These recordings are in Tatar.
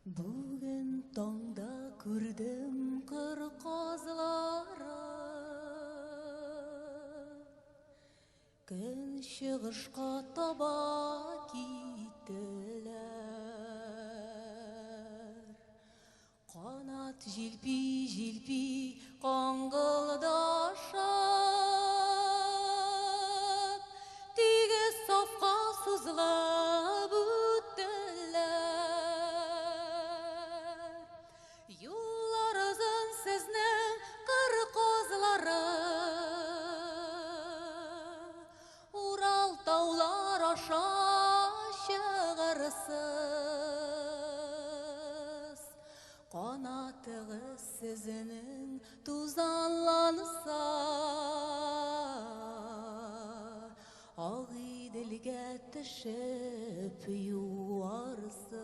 Бүген таңда күрдем кыр казларын, Көнчыгышка таба киттеләр. Канат җилпи-җилпи каңгылдашып, Тигез сафка сузылып үттеләр. Юллар озын сезнең кыр казлары, Урал таулар аша чыгарсыз. Канатыгыз сезнең тузанланса, Агыйделгә төшеп юарсыз.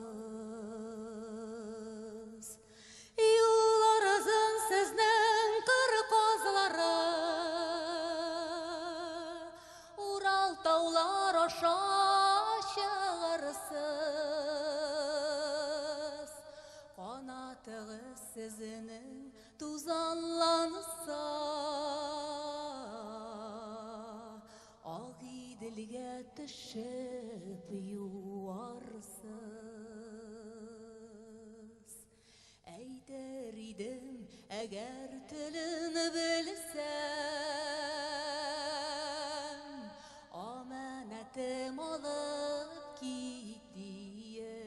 Юллар озын сезнең кыр казлары, Урал таулар аша чыгарсыз. Канатыгыз сезнең тузанланса, Агыйделгә төшеп юарсыз. Әйтер идем, әгәр телен белсәм, Амәнәтем алып кит диеп.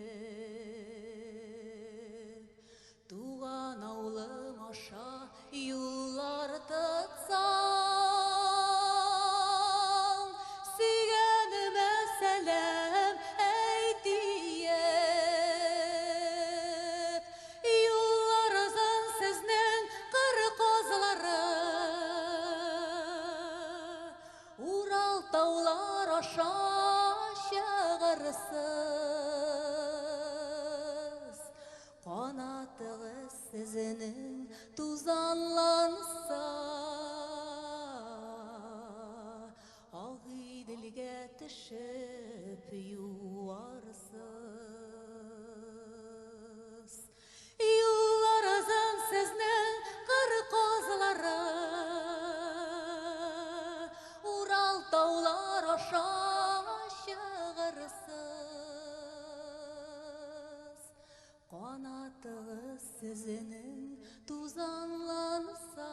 Туган авылым аша юллар тотсаң, Сөйгәнемә сәлам әйт диеп. Юллар озын сезнең кыр казлары, Урал таулар аша чыгарсыз. Канатыгыз сезнең тузанланса, Агыйделгә төшеп юарсыз. Юллар озын сезнең кыр казлары, Урал таулар аша чыгарсыз. Канатыгыз сезнең тузанланса,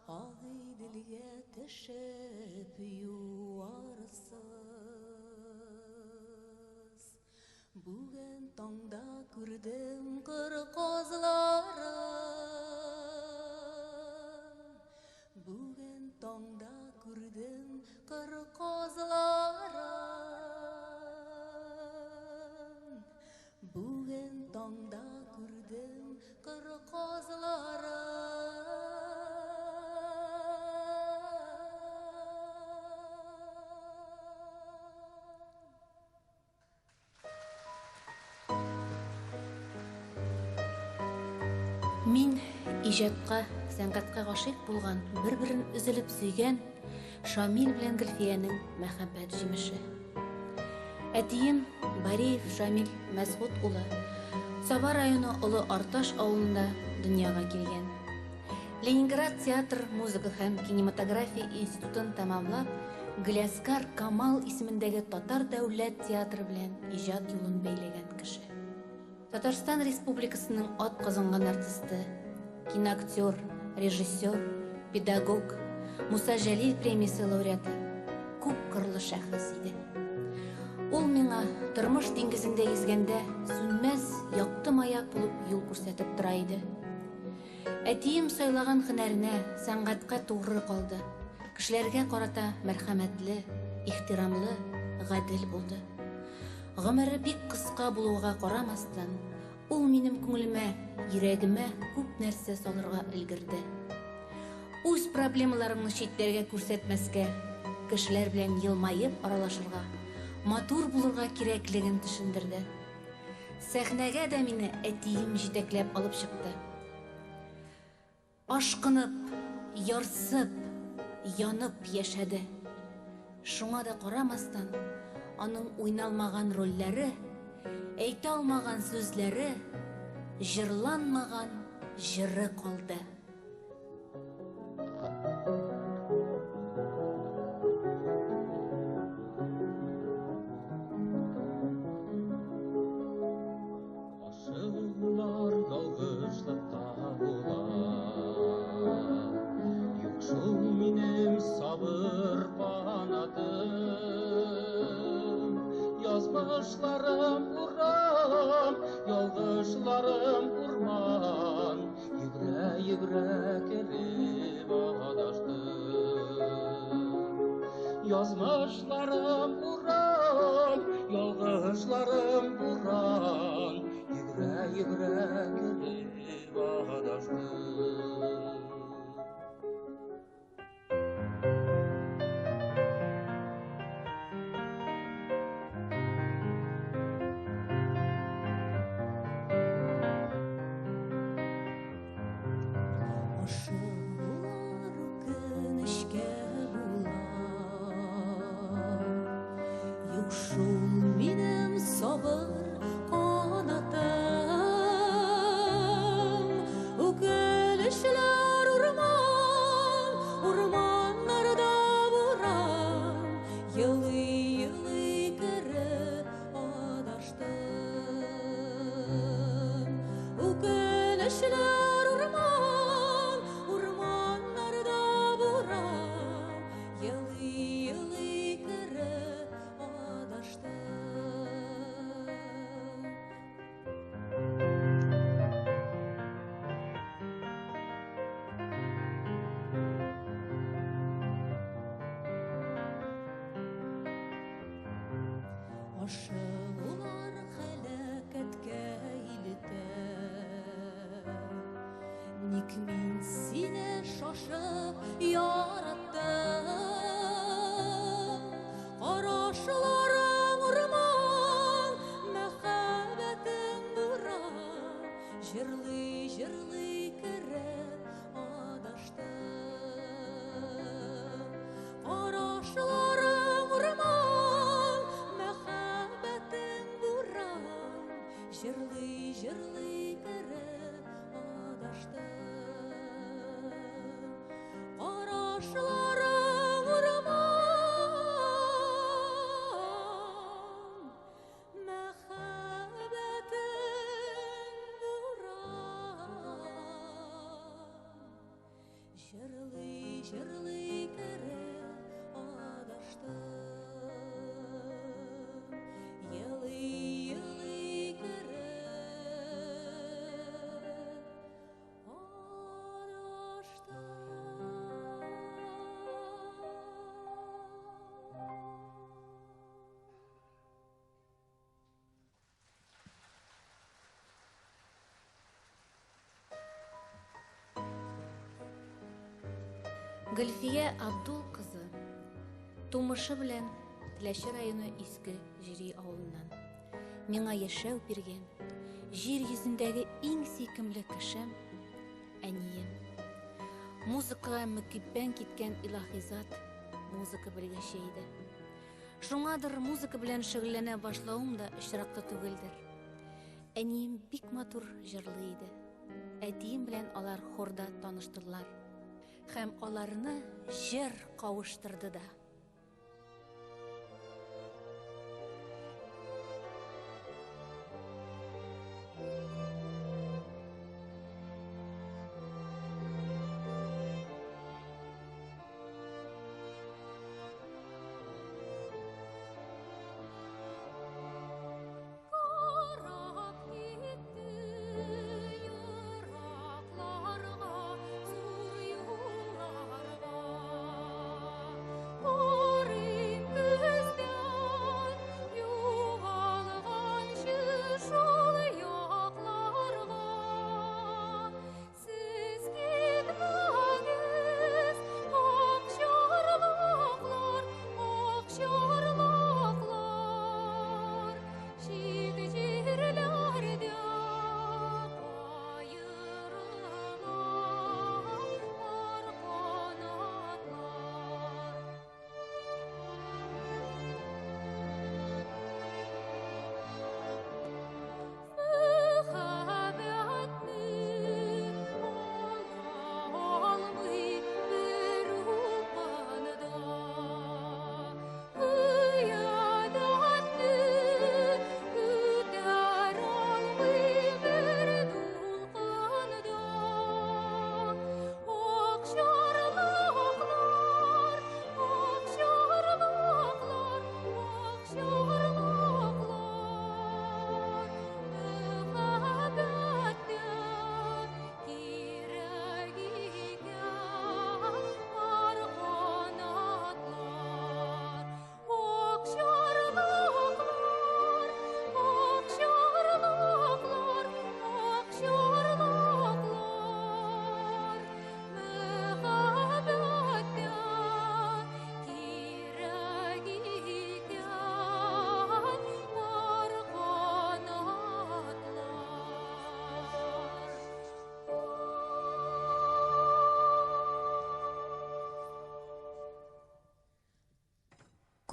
Агыйделгә төшеп юарсыз. Бүген таңда күрдем кыр казларын, Бүген таңда күрдем кыр казларын. Бүген таңда күрдем кыр казларын. Мин иҗатка, сәнгатькә гашыйк булган, бер-берен өзелеп сөйгән Шамил белән Гөлфиянең мәхәббәт җимеше. Әтием Бариев Шамил Мәсгут улы Саба районы Олы Арташ авылында дөньяга килгән. Ленинград театр, музыка һәм кинематография институтын тәмамлап, Галиәсгар Камал исемендәге Татар дәүләт театры белән иҗат юлын бәйләгән кеше. Татарстан Республикасының атказанган артисты, киноактер, режиссер, педагог, Муса Җәлил премиясе лауреаты, күп кырлы шәхес иде. Ул миңа тормыш диңгезендә йөзгәндә сүнмәс якты маяк булып юл күрсәтеп тора иде. Әтием сайлаган һөнәренә, сәнгатькә тугры калды. Кешеләргә карата мәрхәмәтле, ихтирамлы, гадел булды. Гомере бик кыска булуга карамастан, ул минем күңелемә, йөрәгемә күп нәрсә салырга өлгерде. Үз проблемаларыңны читләргә күрсәтмәскә, кешеләр белән елмаеп аралашырга, матур булырга кирәклеген төшендерде. Сәхнәгә дә мине әтием җитәкләп алып чыкты. Ашкынып, ярсып, янып яшәде. Шуңа да карамастан, аның уйналмаган рольләре Әйтә алмаган сүзләре, җырланмаган җыры калды. Ашыгулар ялгышлыкка була. Юк шул минем сабыр канатым. Язмышларым урам, ялгышларым урман. Йөгерә-йөгерә кереп адаштым. Язмышларым урам, ялгышларым буран. Йөгерә-йөгерә кереп адаштым. Ашыгулар үкенечкә була. Юк шул минем сабыр канатым. Үкенечләр урман, урманнарда буран. Елый-елый кереп адаштым. Үкенечләр урман, урманнарда буран. Елый-елый кереп адаштым. Ашыгулар һәлакәткә илтә. Ник мин сине шашып яраттым? Карашларың урман, мәхәббәтең буран. Җырлый-җырлый кереп адаштым. Карашларың урман, мәхәббәтең буран. Җырлый-җырлый кереп адаштым. Карашларың урман, мәхәббәтең буран. Җырлый-җырлый кереп адаштым. Елый-елый кереп адаштым. Гөлфия Абдул кызы тумышы белән Теләче районы Иске Җири авылыннан. Миңа яшәү биргән, җир йөзендәге иң сөйкемле кешем әнием. Музыкага мөкиббән киткән илаһи зат музыка белгече иде. Шуңадыр музыка белән шөгыльләнә башлавым да очраклы түгелдер. Әнием бик матур җырлый иде. Әтием белән алар хорда таныштылар. Һәм аларны җыр кавыштырды да. Карап китте еракларга, зур юлларга.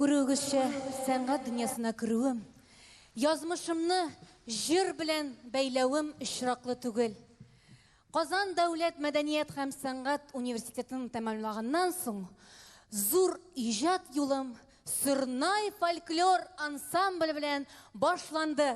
Күрүегезчә, сәнгать дөньясына керүем, язмышымны җыр белән бәйләвем очраклы түгел. Казан дәүләт мәдәният һәм сәнгать университетын тәмамлаганнан соң, зур иҗат юлым Сорнай фольклор ансамбле белән башланды.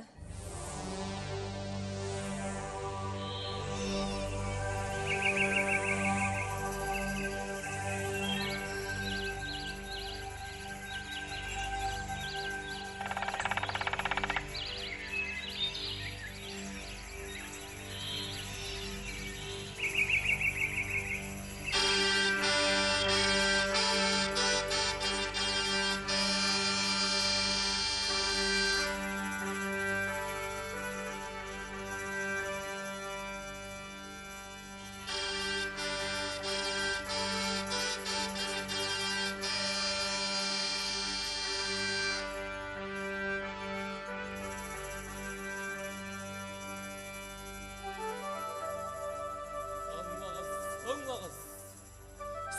Тыңлагыз,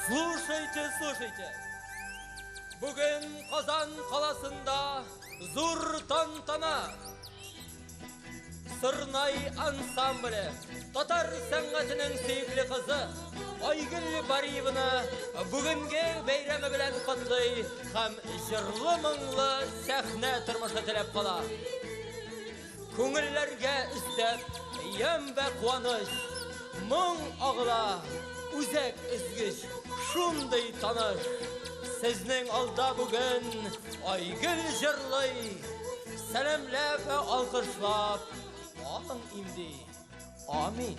Слушайте, слушайте. Бүген Казан каласында зур тантана. Сырнай ансамбле татар сәнгатенең сөекле кызы Айгөл Бариеваны бүгенге бәйрәме белән котлый һәм җырлы-моңлы сәхнә тормышы теләп кала. Күңелләргә өстәп, ямь вә куаныч, моң агыла, үзәк өзгеч, шундый таныш. Сезнең алда бүген Айгөл җырлый, сәламләп вә алкышлап, алың имди. Амин.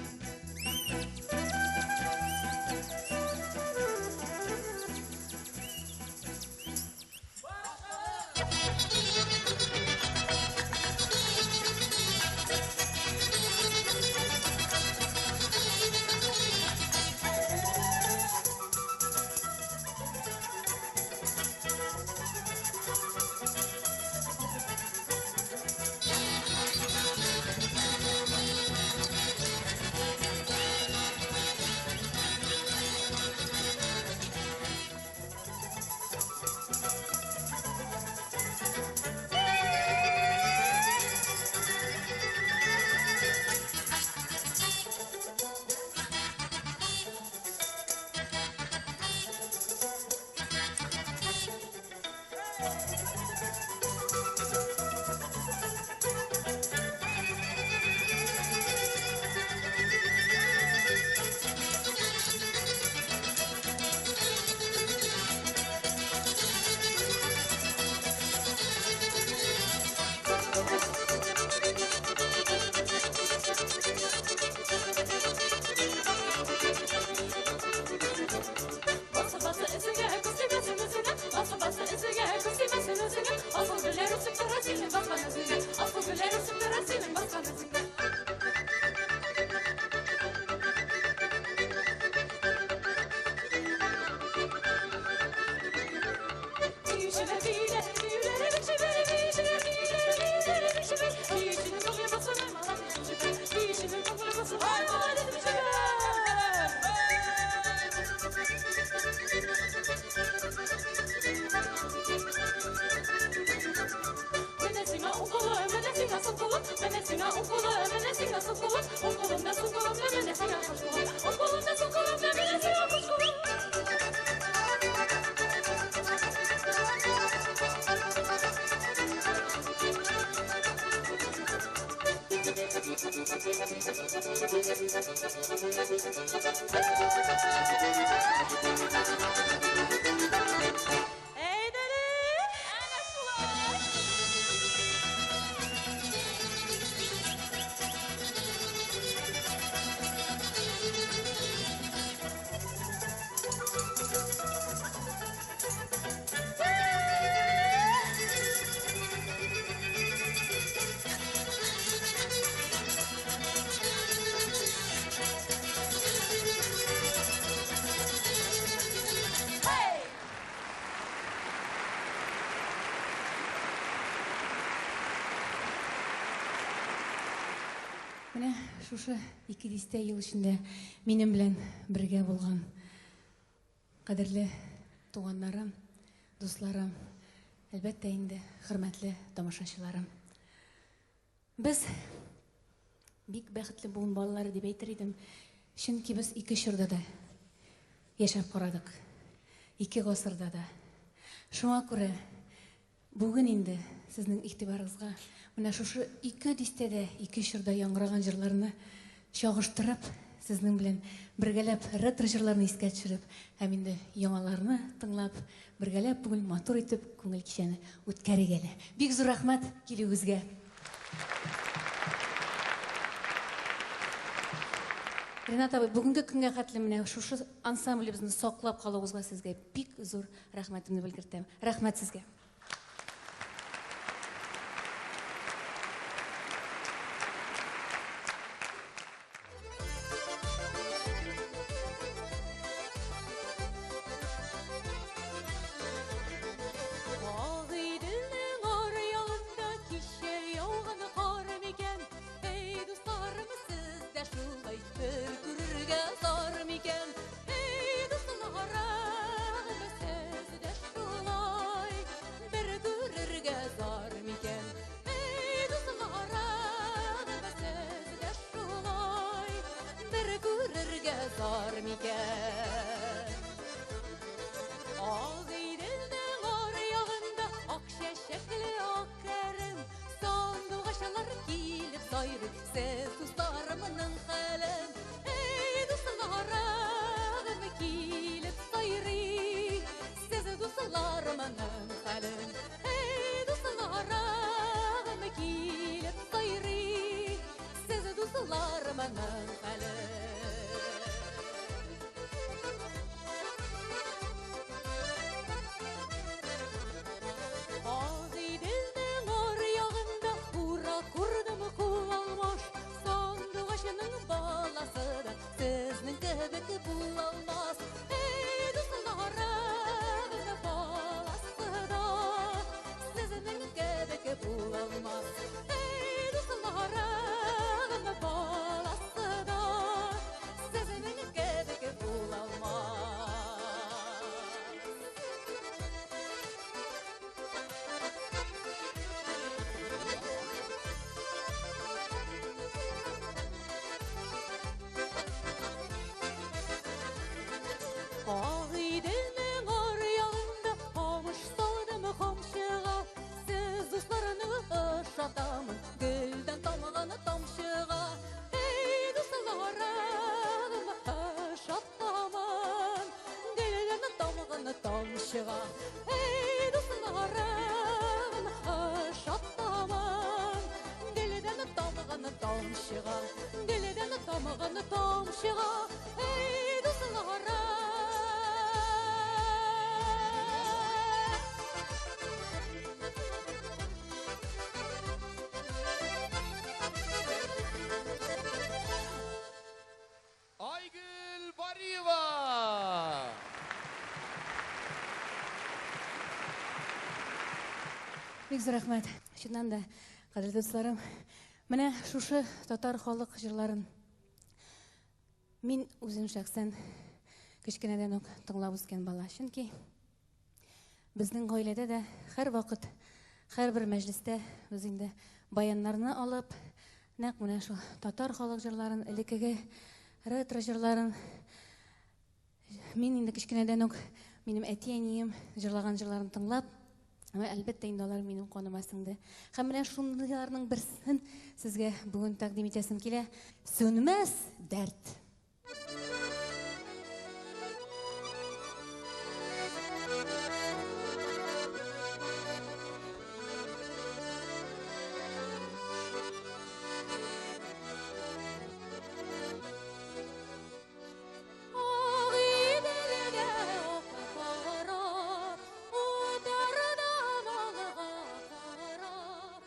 Менә шушы ике дистә ел эчендә минем белән бергә булган кадерле туганнарым, дусларым, әлбәттә инде, хөрмәтле тамашачыларым. Без бик бәхетле буын балалары дип әйтер идем, чөнки без ике чорда да яшәп карадык, ике гасырда да. Шуңа күрә бүген инде сезнең игътибарыгызга менә шушы ике дистәдә, ике чорда яңгыраган җырларны чагыштырып, сезнең белән бергәләп ретро җырларны искә төшереп һәм инде яңаларны тыңлап, бергәләп бүген матур итеп күңел кичәне үткәрик әле. Бик зур рәхмәт килүегезгә. Ринат абый, бүгенге көнгә хәтле менә шушы ансамблебезне саклап калуыгызга сезгә бик зур рәхмәтемне белгертәм. Рәхмәт сезгә. Агыйделнең аръягында кичә яуган кар микән? Эй, дусларым, сез дә шулай бер күрергә зар микән? Эй, дусларым, сез дә шулай бер күрергә зар микән? Эй, дусларым, сез дә шулай бер күрергә зар микән? Агыйделнең аръягында ак чәчәкле ак кәрем, сандугачлар килеп сайрый, сез дусларымның хәлен. Эй, дусларым, килеп сайрый, сез дусларымның хәлен. Эй, дусларым, килеп сайрый, сез дусларымның хәлен. Агыйделнең аръягында ура күрдем куалмаш, сандугачның баласы да сезнең кебек булалмас. Эй, дусларым, баласы да сезнең кебек булалмас. Эй, дусларым, баласы да сезнең кебек булалмас. Агыйделнең аръягында камыш салдым камчыга, сез дусларны ошатамын гөлдән тамган тамчыга. Эй, дусларым, ошатамын гөлдән тамган тамчыга. Эй, дусларым, ошатамын гөлдән тамган тамчыга, гөлдән тамган тамчыга. Эй, дусларым. Айгөл Бариева! Бик зур рәхмәт. Чыннан да, кадерле дусларым, менә шушы татар халык җырларын мин үзем шәхсән кечкенәдән үк тыңлап үскән бала. Чөнки безнең гаиләдә дә һәрвакыт, һәрбер мәҗлестә без инде баяннарны алып, нәкъ менә шул татар халык җырларын, элеккеге ретро җырларын мин инде кечкенәдән үк минем әти-әнием җырлаган җырларын тыңлап, әмма әлбәттә инде алар минем каныма сеңде. Һәм менә шундыйларның берсен сезгә бүген тәкъдим итәсем килә. Сүнмәс дәрт. Агыйделгә карап, утырдым алга карап.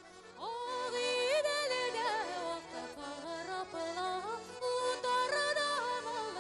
Агыйделгә карап ла, утырдым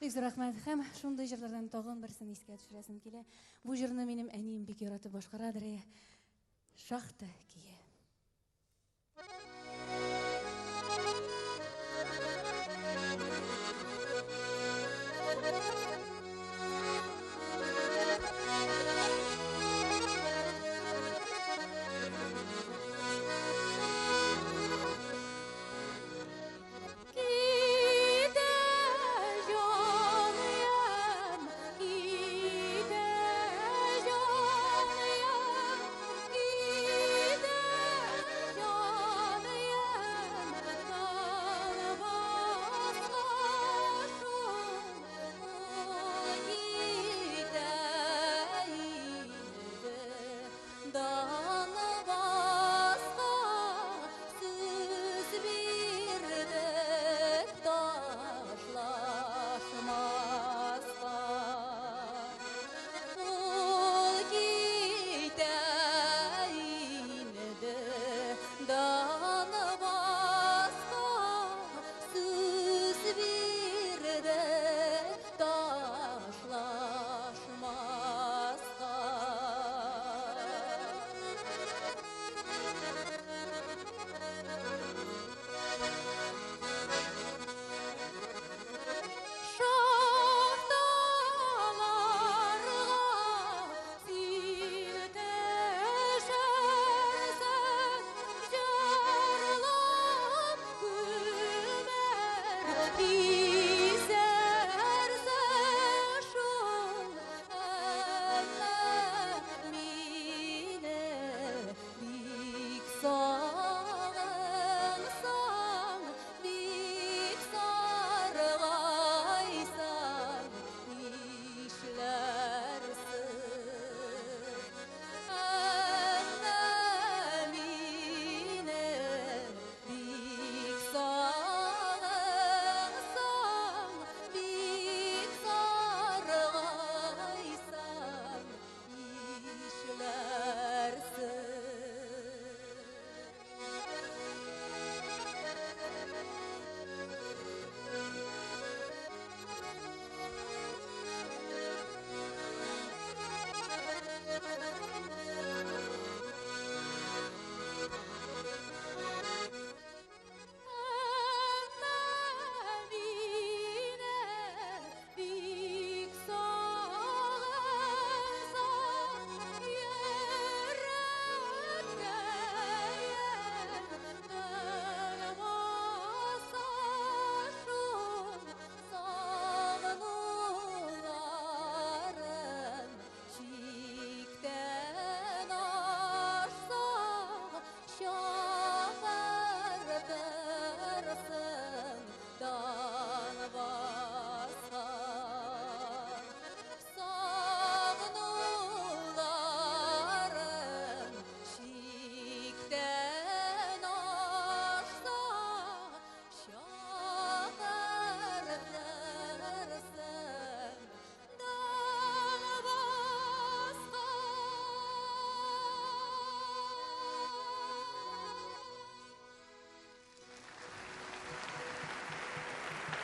Бик зур рәхмәт. Һәм шундый җырлардан тагын берсен искә төшерәсем килә. Бу җырны минем әнием бик яратып башкарадыр. Шахта көе.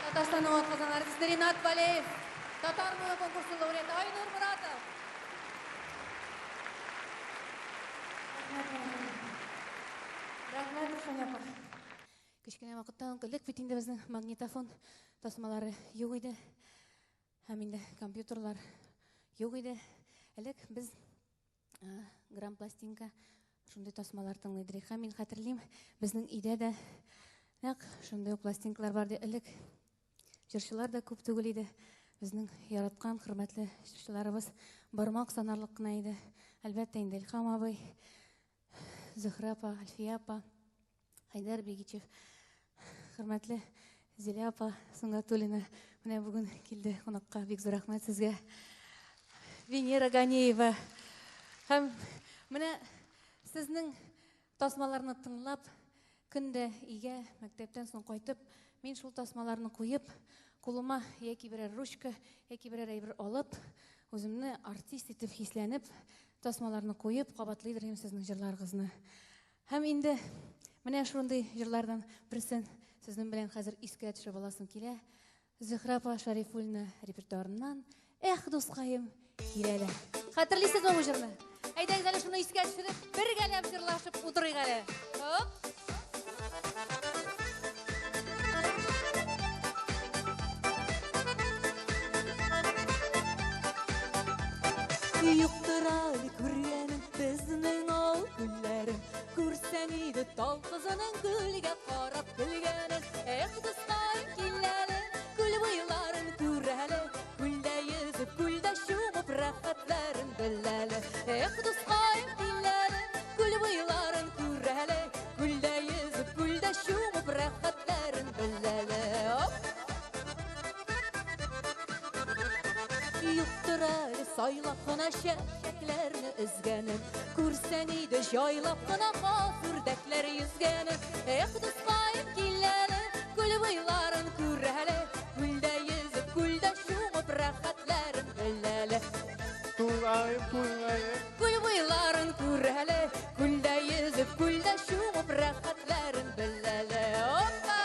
Татарстанның атказанган артисты Ринат Валеев, Татар моңы конкурсы лауреаты Айнур Муратов. Рәхмәт, Рушания апа. Кечкенә вакытта элек бит инде безнең магнитофон тасмалары юк иде. Һәм инде компьютерлар юк иде. Элек без грамм пластинка шундый тасмалар тыңлый идек. Һәм мин хәтерлим, безнең өйдә дә нәкъ шундый ук пластинкалар бар иде. Элек җырчылар да күп түгел иде. Безнең яраткан, хөрмәтле җырчыларыбыз бармак санарлык кына иде. Әлбәттә инде Илһам абый, Зөһрә апа, Әлфия апа, Айдар Бегичев, хөрмәтле Зилә апа Сөнгатуллина менә бүген килде кунакка. Бик зур рәхмәт сезгә. Венера Ганеева. Һәм менә сезнең тасмаларны тыңлап, көндә өйгә мәктәптән соң кайтып, мин шул тасмаларны куеп, кулыма яки берәр ручка, яки берәр әйбер алып, үземне артист итеп хисләнеп, тасмаларны куеп, кабатлыйдыр идем сезнең җырларыгызны. Һәм инде менә шундый җырлардан берсен сезнең белән хәзер искә төшереп аласым килә. Зөһрә апа Шәрифуллина репертуарыннан Эх, дускаем, кил әле. Хәтерлисезме бу җырны? Әйдәгез әле шуны искә төшереп, бергәләп җырлашып утырыйк әле. Хоп. Юктыр әле күргәнем безнең авыл күлләрен. Күрсәң иде тал кызының күлгә карап көлгәнен. Эх, дускаем, кил әле, күл буйларын күр әле. Күлдә йөзеп, күлдә чумып, рәхәтләрен бел әле. Эх, дускаем, кил әле, күл буйларын күр әле. Күлдә йөзеп, күлдә чумып, рәхәтләрен бел әле. Оп! Юктыр әле сайлап кына чәчәкләрне өзгәнем. Күрсәң иде җайлап кына каз үрдәкләр йөзгәнен. Эх, дускаем, кил әле, күл буйларын күр әле. Күлдә йөзеп, күлдә чумып, рәхәтләрен бел әле. Тугаем, тугаем. Күл буйларын күр әле, күлдә йөзеп, күлдә чумып, рәхәтләрен бел әле. Опа!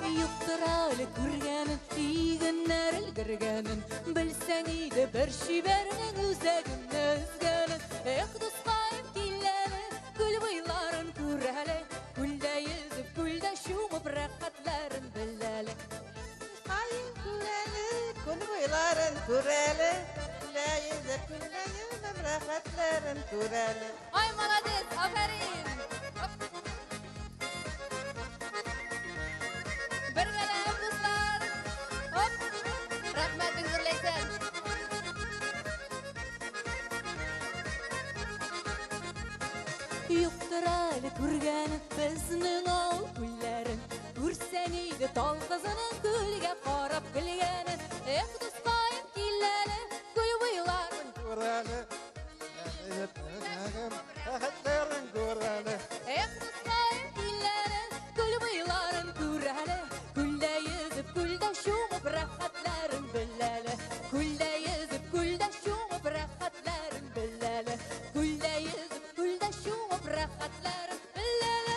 Юктыр әле күргәнен, игеннәр өлгергәнен. Белсәң иде бер чибәрнең үзәгемне өзгәнен. Эх, дускаем, кил әле, күл буйларын күр әле. Күлдә йөзеп, күлдә чумып, рәхәтләрен бел әле. Дускаем, күр әле, күл буйларын күр әле. Күлдә йөзеп, күлдә чумып, рәхәтләрен күр әле. Ай, молодец, афәрин! Бергәләп, дуслар! Оп! Рәхмәт, бик зур, Ләйсән! Юктыр әле күргәнем безнең авыл күлләрен. Күрсәң иде тал кызының күлгә карап көлгәнен. Эх, дускаем, кил әле, күл буйларын Күр әле. Рәхәтләрен күр әле. Эх, дускаем, кил әле, күл буйларын күр әле. Күлдә йөзеп, күлдә чумып, рәхәтләрен бел әле. Күлдә йөзеп, күлдә чумып, рәхәтләрен бел әле. Күлдә йөзеп, күлдә чумып, рәхәтләрен бел әле.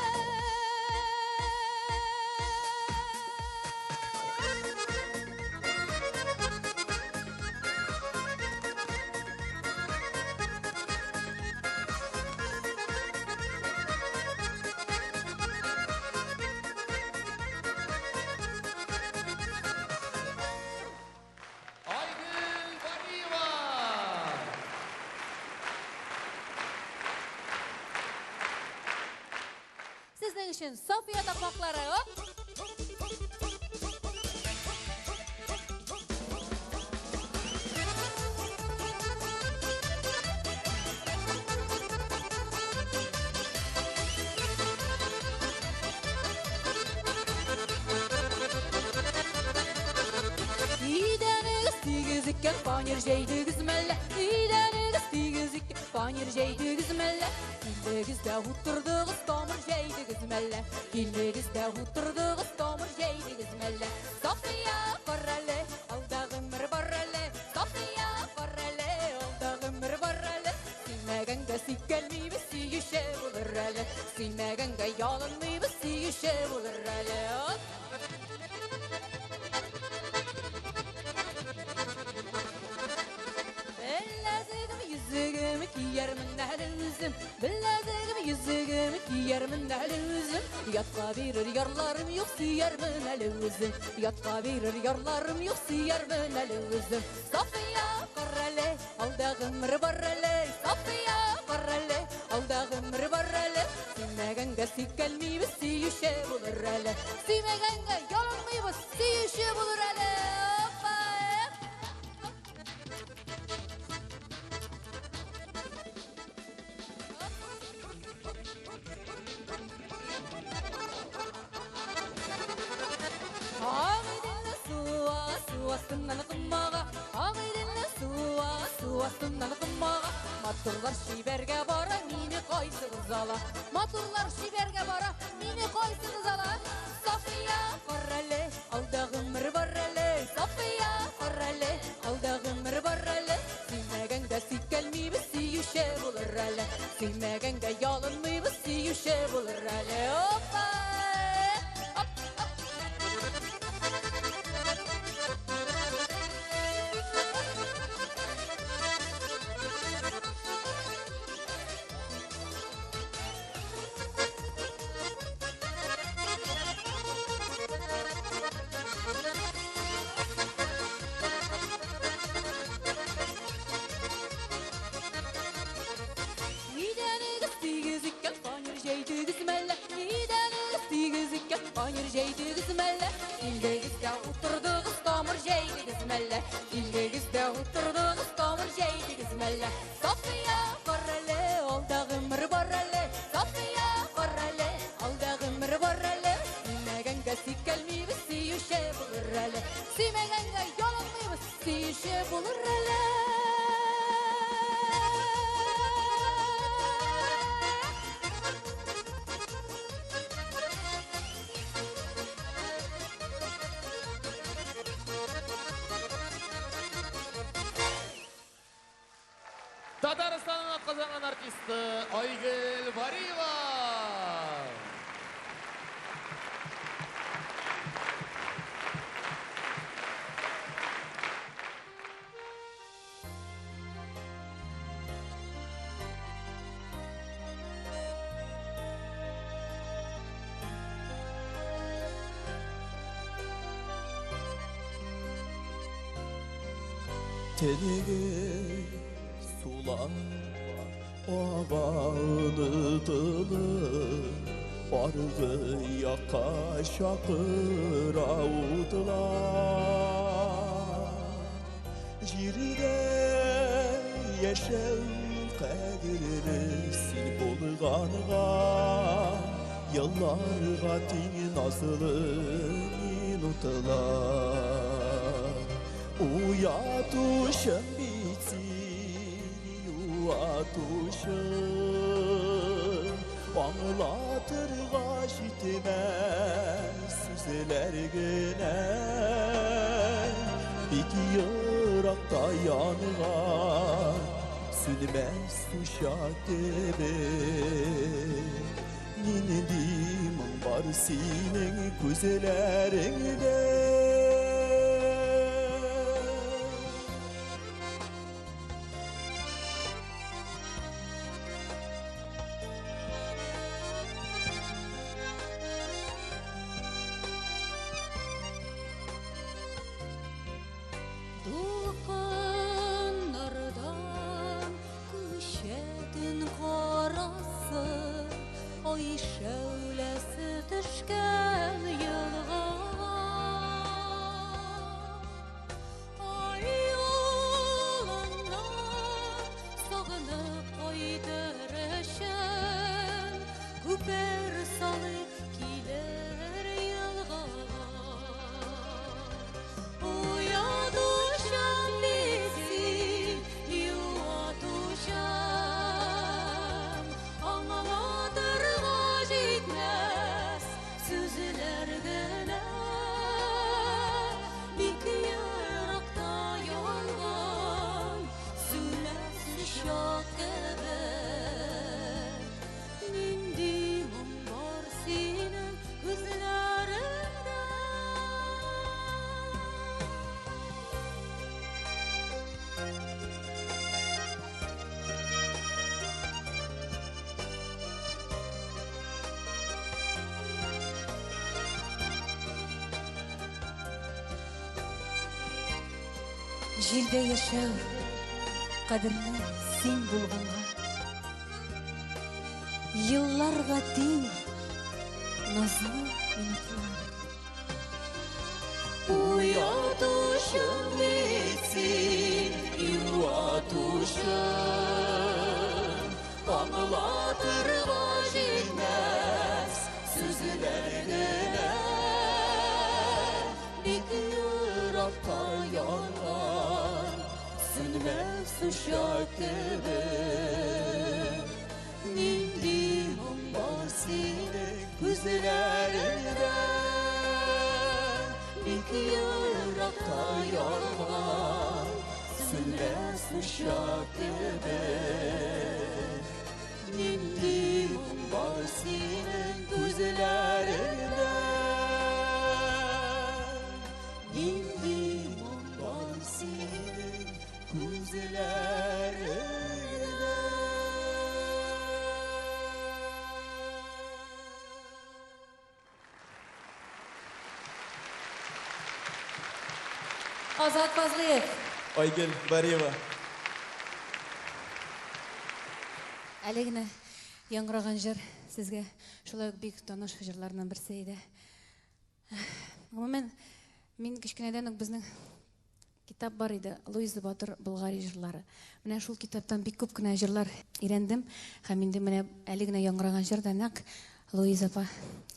Айгөл Бариева! Сезнең өчен София такмаклары. Оп! Идәнегез тигез икән, фанер җәйдегез мәллә? Идәнегез тигез икән, фанер җәйдегез мәллә? Килдегез дә утырдыгыз, тамыр җәйдегез мәллә? Килдегез дә утырдыгыз, тамыр җәйдегез мәллә? София, бар әле, алда гомер бар әле. София, бар әле, алда гомер бар әле. Сөймәгәнгә сикәлмибез, сөюче булыр әле. Сөймәгәнгә ялынмыйбыз, сөюче булыр әле. Оп! Беләзегем, йөзегем киярмен әле үзем. Беләзегем, йөзегем киярмен әле үзем. Ятка бирер ярларым юк, сөярмен әле үзем. Ятка бирер ярларым юк, сөярмен әле үзем. София, бар әле, алда гомер бар әле. София, бар әле, алда гомер бар әле. Сөймәгәнгә сикәлмибез, сөюче булыр әле. Сөймәгәнгә ялынмыйбыз, сөюче булыр әле. Опа! Агыйделне суа, су астыннан комага, Агыйделне суа, су астыннан комага. Матурлар чибәргә бара, мине кайсыгыз ала? Матурлар чибәргә бара, мине кайсыгыз ала? София, бар әле, алда гомер бар әле. София, Сөймәгәнгә ялынмыйбыз, сөюче булыр әле. Опа! Оп, оп. Нидәнегез тигез икән, фанер җәйдегез мәллә? Нидәнегез тигез икән, фанер җәйдегез мәллә? Килдегез дә утырдыгыз, тамыр җәйдегез мәллә? Килдегез дә утырдыгыз, тамыр җәйдегез мәллә? Сафия, кар әле, алда гомер бар әле. Сафия, кар әле, алда гомер бар әле. Сөймәгәнгә сикәлмибез, сөюче булыр әле. Сөймәгәнгә ялынмыйбыз, сөюче булыр әле. Татарстанның атказанган артисты Айгөл Бариева. Төнге сулар ага онытылып, аргы якка чакыра утлар. Җирдә яшәү кадерле син булганга, елларга тиң назлы минутлар. Уятучым бит син, юатучым, аңлатырга җитмәс сүзләр генә. Бик еракта янган сүнмәс учак кебек. Нинди моң бар синең күзләреңдә? Дулкыннардан күчә төн карасы, ай шәүләсе төшкән елга. Ай юлыннан сагынып кайтыр өчен, күпер салып килер елга. Уятучам бит син, юатучам, аңлатырга җитмәс сүзләр генә. Бик еракта янган сүнмәс учак кебек. Нинди моң бар синең күзләреңдә? Җирдә яшәү кадерле син булганга. Елларга тиң назлы минутлар. Уятучым бит син, юатучым, аңлатырга җитмәс сүзләр генә. Бик еракта янган сүнмәс учак кебек. Нинди моң бар синең күзләреңдә? Бик еракта янган сүнмәс учак кебек. Нинди моң бар синең күзләреңдә? Нинди моң бар синең күзләреңдә? Азат Фазлыев. Айгөл Бариева. Әле генә яңгыраган җыр сезгә шулай ук бик таныш җырларның берсе иде. Гомумән, мин кечкенәдән үк безнең китап бар иде, Луиза Батыр Болгари җырлары. Менә шул китаптан бик күп кенә җырлар өйрәндем һәм инде менә әле генә яңгыраган җыр да нәкъ Луиза апа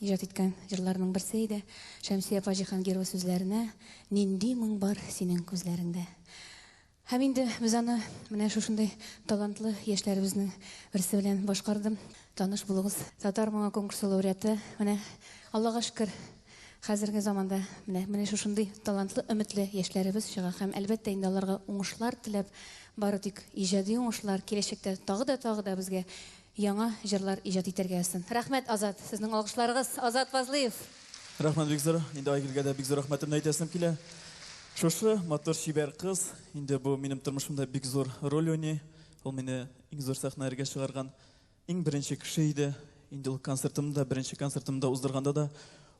иҗат иткән җырларның берсе иде. Шәмсия апа Җиһангирова сүзләренә Нинди моң бар синең күзләреңдә. Һәм инде без аны менә шушындый талантлы яшьләребезнең берсе белән башкардым. Таныш булыгыз. Татар моңы конкурсы лауреаты. Менә Аллага шөкер, хәзерге заманда менә шушындый талантлы, өметле яшьләребез чыга һәм әлбәттә инде аларга уңышлар теләп, бары тик иҗади уңышлар, киләчәктә тагы да тагы да безгә яңа җырлар иҗат итәргә язсын. Рәхмәт, Азат, сезнең алкышларыгыз. Азат Фазлыев. Рәхмәт бик зур. Инде Айгөлгә дә бик зур рәхмәтемне әйтәсем килә. Шушы матур чибәр кыз, инде бу минем тормышымда бик зур роль уйный. Ул мине иң зур сәхнәләргә чыгарган иң беренче кеше иде. Инде ул концертымны да, беренче концертымны да уздырганда да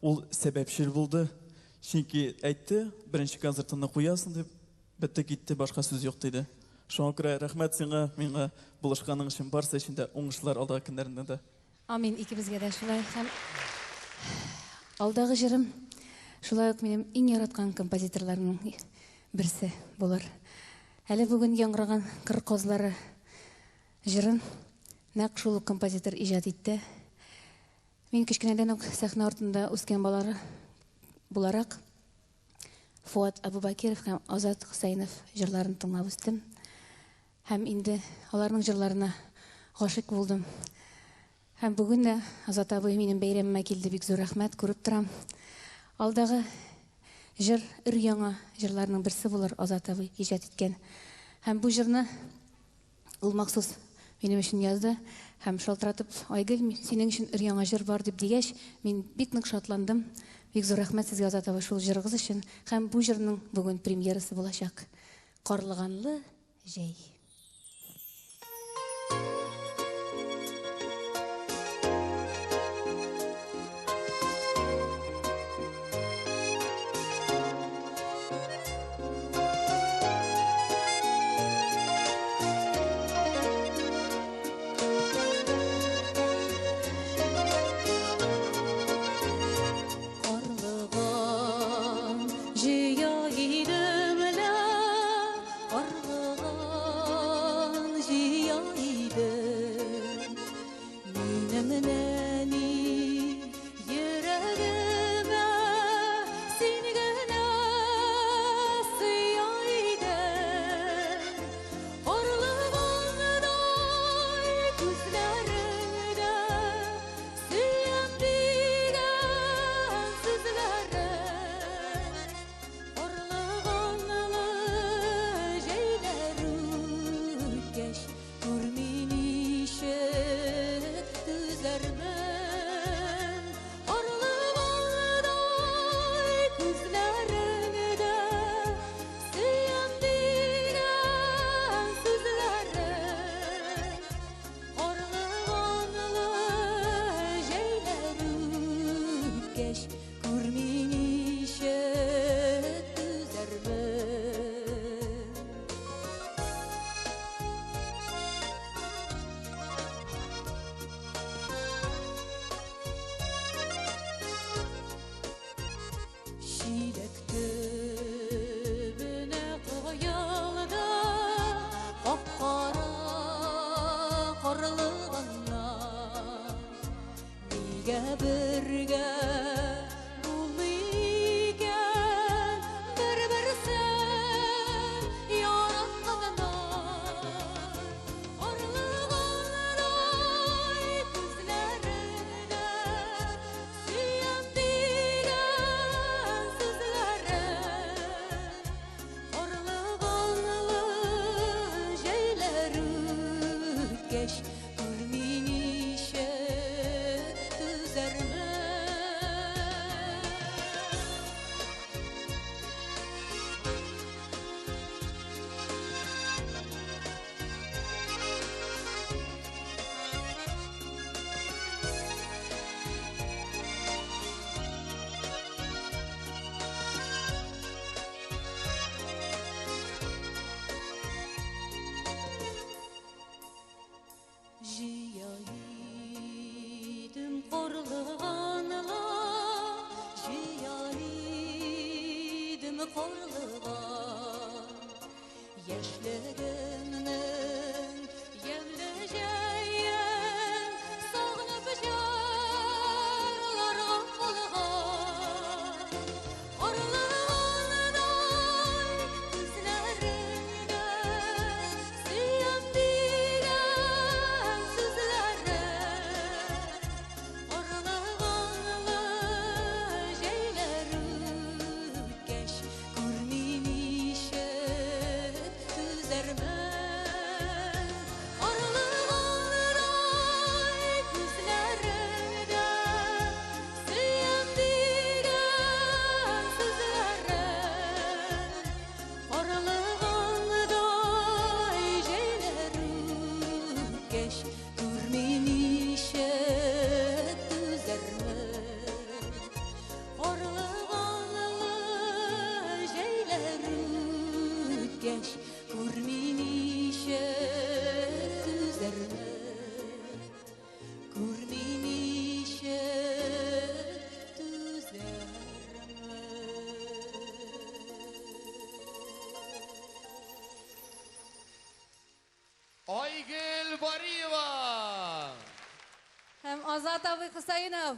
ул сәбәпчел булды. Чөнки әйтте, беренче концертымны куясың дип, бетте китте, башка сүз юк диде. Шуңа күрә рәхмәт сиңа, миңа булышканың өчен, барысы өчен дә уңышлар алдагы көннәрендә дә. Амин, икебезгә дә шулай. Һәм алдагы җырым шулай ук минем иң яраткан композиторларның берсе булыр. Әле бүген яңгыраган Кыр казлары җырын нәкъ шул ук композитор иҗат итте. Мин кечкенәдән үк сәхнә артында үскән балары буларак Фуат Абубакиров һәм Азат Хусаинов җырларын тыңлап үстем. Һәм инде аларның җырларына гашыйк булдым. Һәм бүген дә Азат абый минем бәйрәмемә килде, бик зур рәхмәт, күреп торам. Алдагы җыр өр-яңа җырларның берсе булыр Азат абый иҗат иткән. Һәм бу җырны ул махсус минем өчен язды һәм шалтыратып, Айгөл, синең өчен өр-яңа җыр бар дип дигәч, мин бик нык шатландым. Бик зур рәхмәт сезгә, Азат абый, шул җырыгыз өчен. Һәм бу җырның бүген премьерасы булачак. Карлыганлы җәй. Карлыган җыя идем лә, карлыган җыя идем. Минем нәни йөрәгемә син генә сыя идең. Карлыгандай күзләреңдә сөям дигән сүзләрең. Карлыганлы җәйләр үткәч, күрми ничек түзәрмен. Карлыгандай күзләреңдә сөям дигән сүзләрең. Карлыганлы җәйләр үткәч, күрми ничек түзәрмен. Чиләк төбенә коелды кап-кара карлыганнар. Нигә бергә булмый икән бер-берсен яратканнар? Карлыгандай күзләреңдә сөям дигән сүзләрең. Карлыганлы җәйләр үткәч, күрми карлыган. Яшьлегемнең ямьле җәен сагынып җырларга калган. Карлыгандай күзләреңдә сөям дигән сүзләрең. Карлыганлы җәйләр үткәч, күрми ничек түзәрмен. Карлыгандай күзләреңдә сөям дигән сүзләрең. Карлыгандай җәйләр үткәч, күрми ничек түзәрмен. Карлыганлы җәйләр үткәч, күрми ничек түзәрмен. Күрми ничек түзәрмен. Айгөл Бариева! Һәм Азат абый Хусаинов.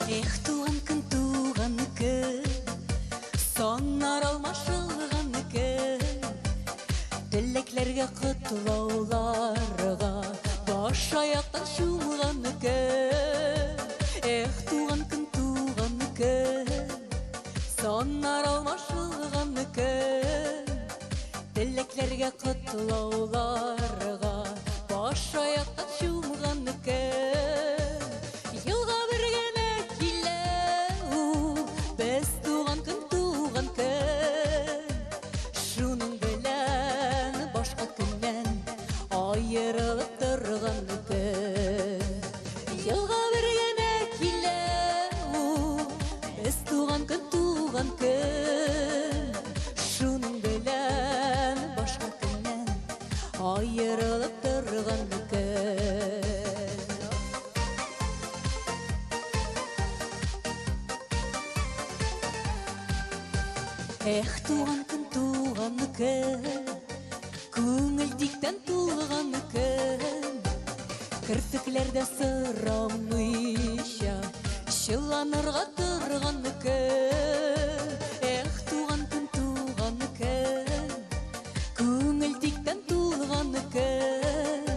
Эх, туган көн, туган көн, саннар алмашылган көн, теләкләргә, котлауларга баш аяктан чумган көн. Эх, туган көн, туган көн, саннар алмашылган көн, теләкләргә, котлауларга баш аяктан чумган көн. Елга бер генә килә ул, без туган көн, туган көн. Шуның белән башка көннән аерылып торган көн. Елга бер генә килә ул, без туган көн, туган көн. Шуның белән башка көннән аерылып торган көн. Эх, туган көн, туган көн, күңел тиктән тулган көн. Керфекләрдә сорамыйча, чыланырга торган көн. Эх, туган көн, туган көн, күңел тиктән тулган көн.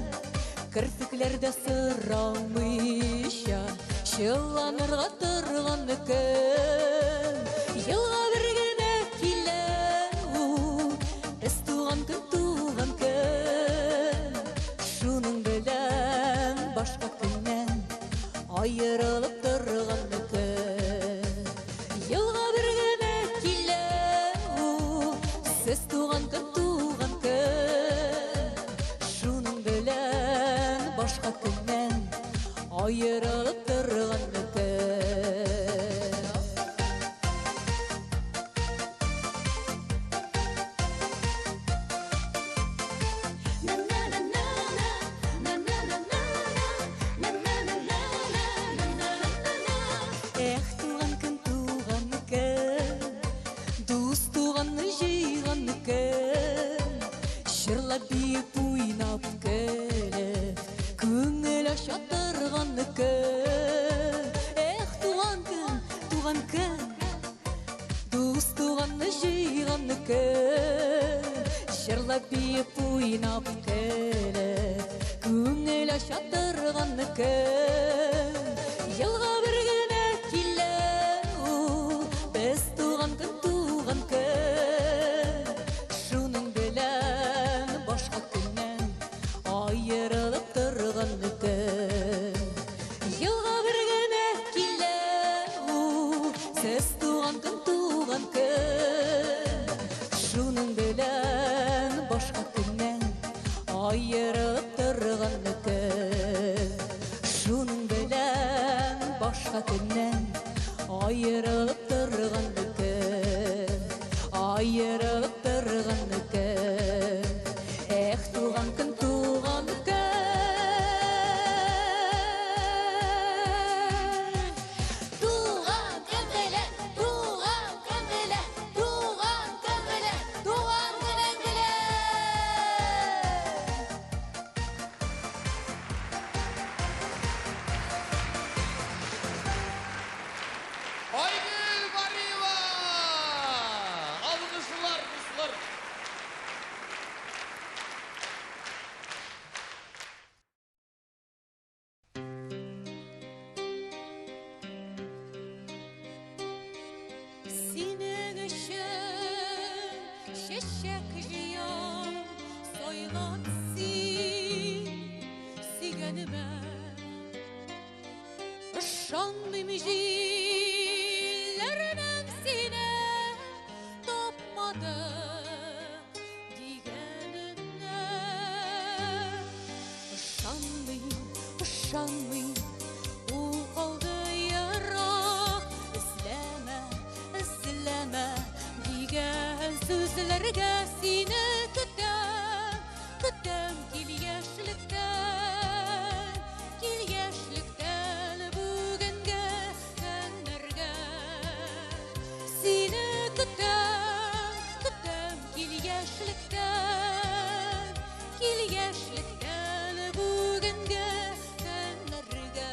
Керфекләрдә сорамыйча, чыланырга торган көн. Елга бер генә килә ул, без туган көн, туган көн. Шуның белән башка көннән аерылып торган көн. Елга бер генә килә ул, сез туган көн, туган көн. Шуның белән башка көннән аерылып торган көн. Эх, туган көн, туган көн, дус туганны җыйган көн, җырлап, биеп, уйнап, көлеп, күңел ача торган көн. Эх, туган көн, туган көн, дус туганны җыйган көн, җырлап, биеп, уйнап, көлеп, күңел ача торган көн. Елга бер генә килә ул, без туган көн, туган көн. Шуның белән башка көннән аерылып торган көн. Елга бер генә килә ул, сез туган көн, туган көн. Шуның белән Аерылып торган көн. Эх, туган көн, туган көн. Туган көн белән, туган көн белән, туган көн белән, туган көнең белән. Айгөл Бариева! Алкышлар, дуслар! Синең өчен чәчәк җыям, сайлан син сөйгәнемә. Ышанмыйм җилләрнең сине тапмадык дигәненә. Ышанмыйм, ышанмыйм, ул калды ерак. Эзләмә, эзләмә дигән сүзләргә сине көтәм, көтәм кил яшьлектән, кил яшьлектән бүгенге көннәргә. Сине көтәм, көтәм кил яшьлектән, кил яшьлектән бүгенге көннәргә.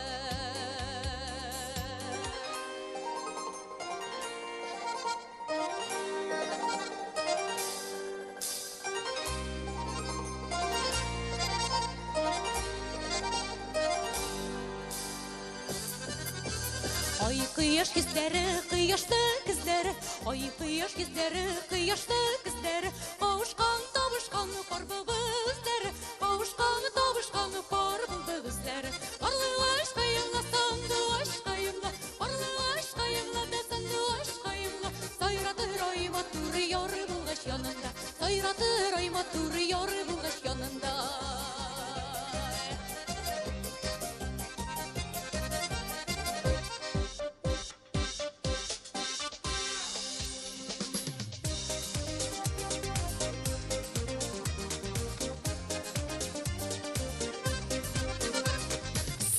Ай кояш йөзләре, кояшлы күзләре, ай кояш йөзләре, кояшлы күзләре, кавышкан, табышкан пар булды үзләре, кавышкан, табышкан пар булды үзләре. Карлыгач каенла, сандугач каенла, карлыгач каенла да сандугач каенла, сайратыр ай матур яр булгач янында, сайратыр ай матур яр булгач янында.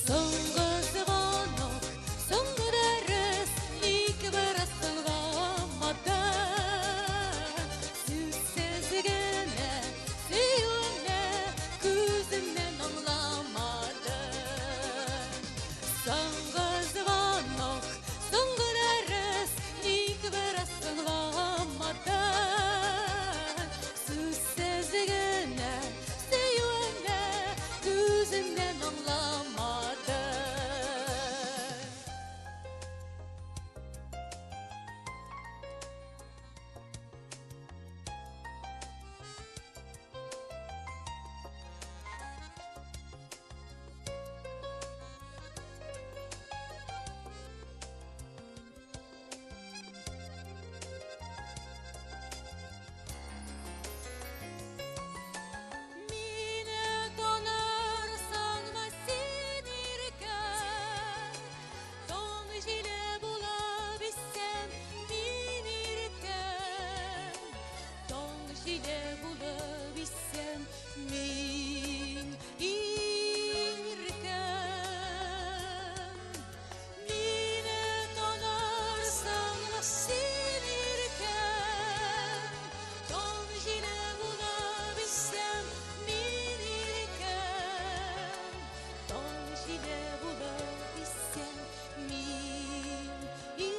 Соңгы звонок, соңгы дәрес, ник бераз тыңламадың? Сүзсез генә сөюемне күземнән аңламадың. Соңгы звонок, соңгы дәрес, ник бераз тыңламадың? Сүзсез генә сөюемне күземнән аңламадың. Мине танырсыңмы син иркәм? Таң җиле булып иссәм, мин иркәм. Таң җиле булып иссәм, мин иркәм. Мине танырсыңмы син иркәм? Таң җиле булып иссәм, мин иркәм. Таң җиле булып иссәм, мин иркәм.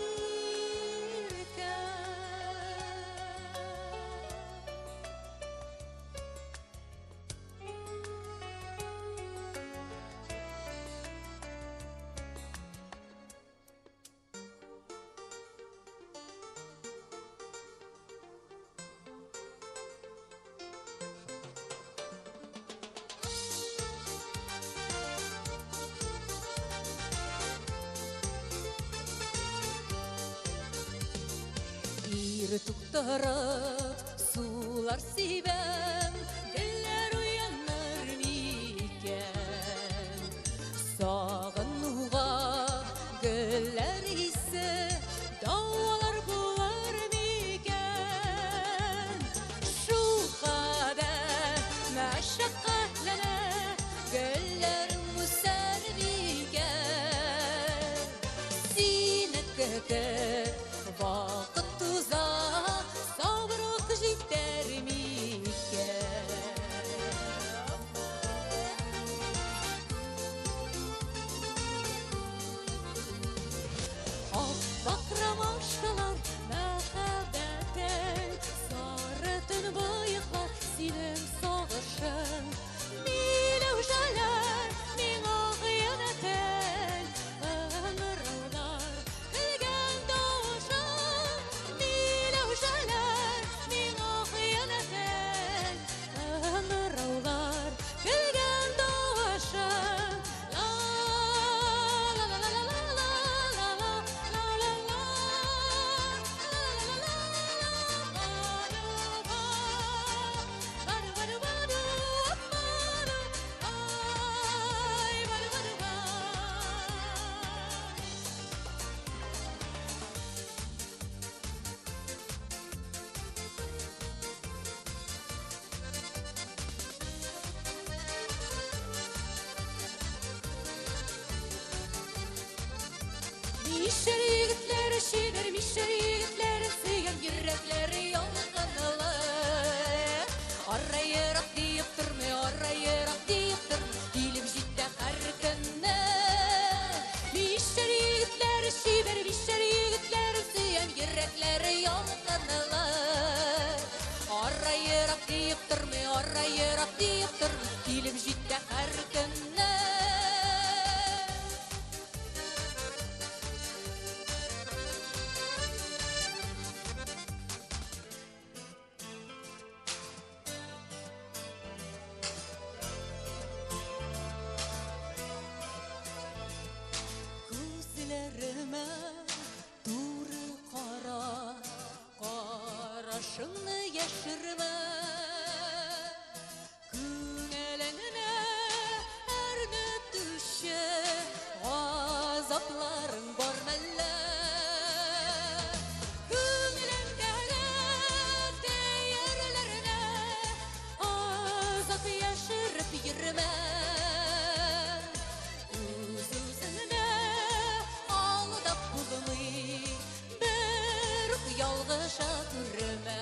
Ир туктарып, сулар сибәм, гөлләр уяныр микән? Сагынуга гөлләр исе, даулар булыр микән? Мишәр егетләре чибәр, мишәр егетләре сөйгән йөрәкләре ялкынлы. Ара ерак диеп тормый, ара ерак диеп тормый, килеп җитә һәр көнне. Мишәр егетләре чибәр, мишәр егетләре сөйгән йөрәкләре ялкынлы. Ара ерак диеп тормый, ара ерак диеп тормый, килеп җитә һәр көнне. Күзләремә туры кара, карашыңны яшермә. Күңелеңне әрнетүче газапларың бар мәллә? Күңелеңдәге төерләрне озак яшереп йөрмә. Үз-үзеңне алдап булмый, бер үк ялгыша күрмә.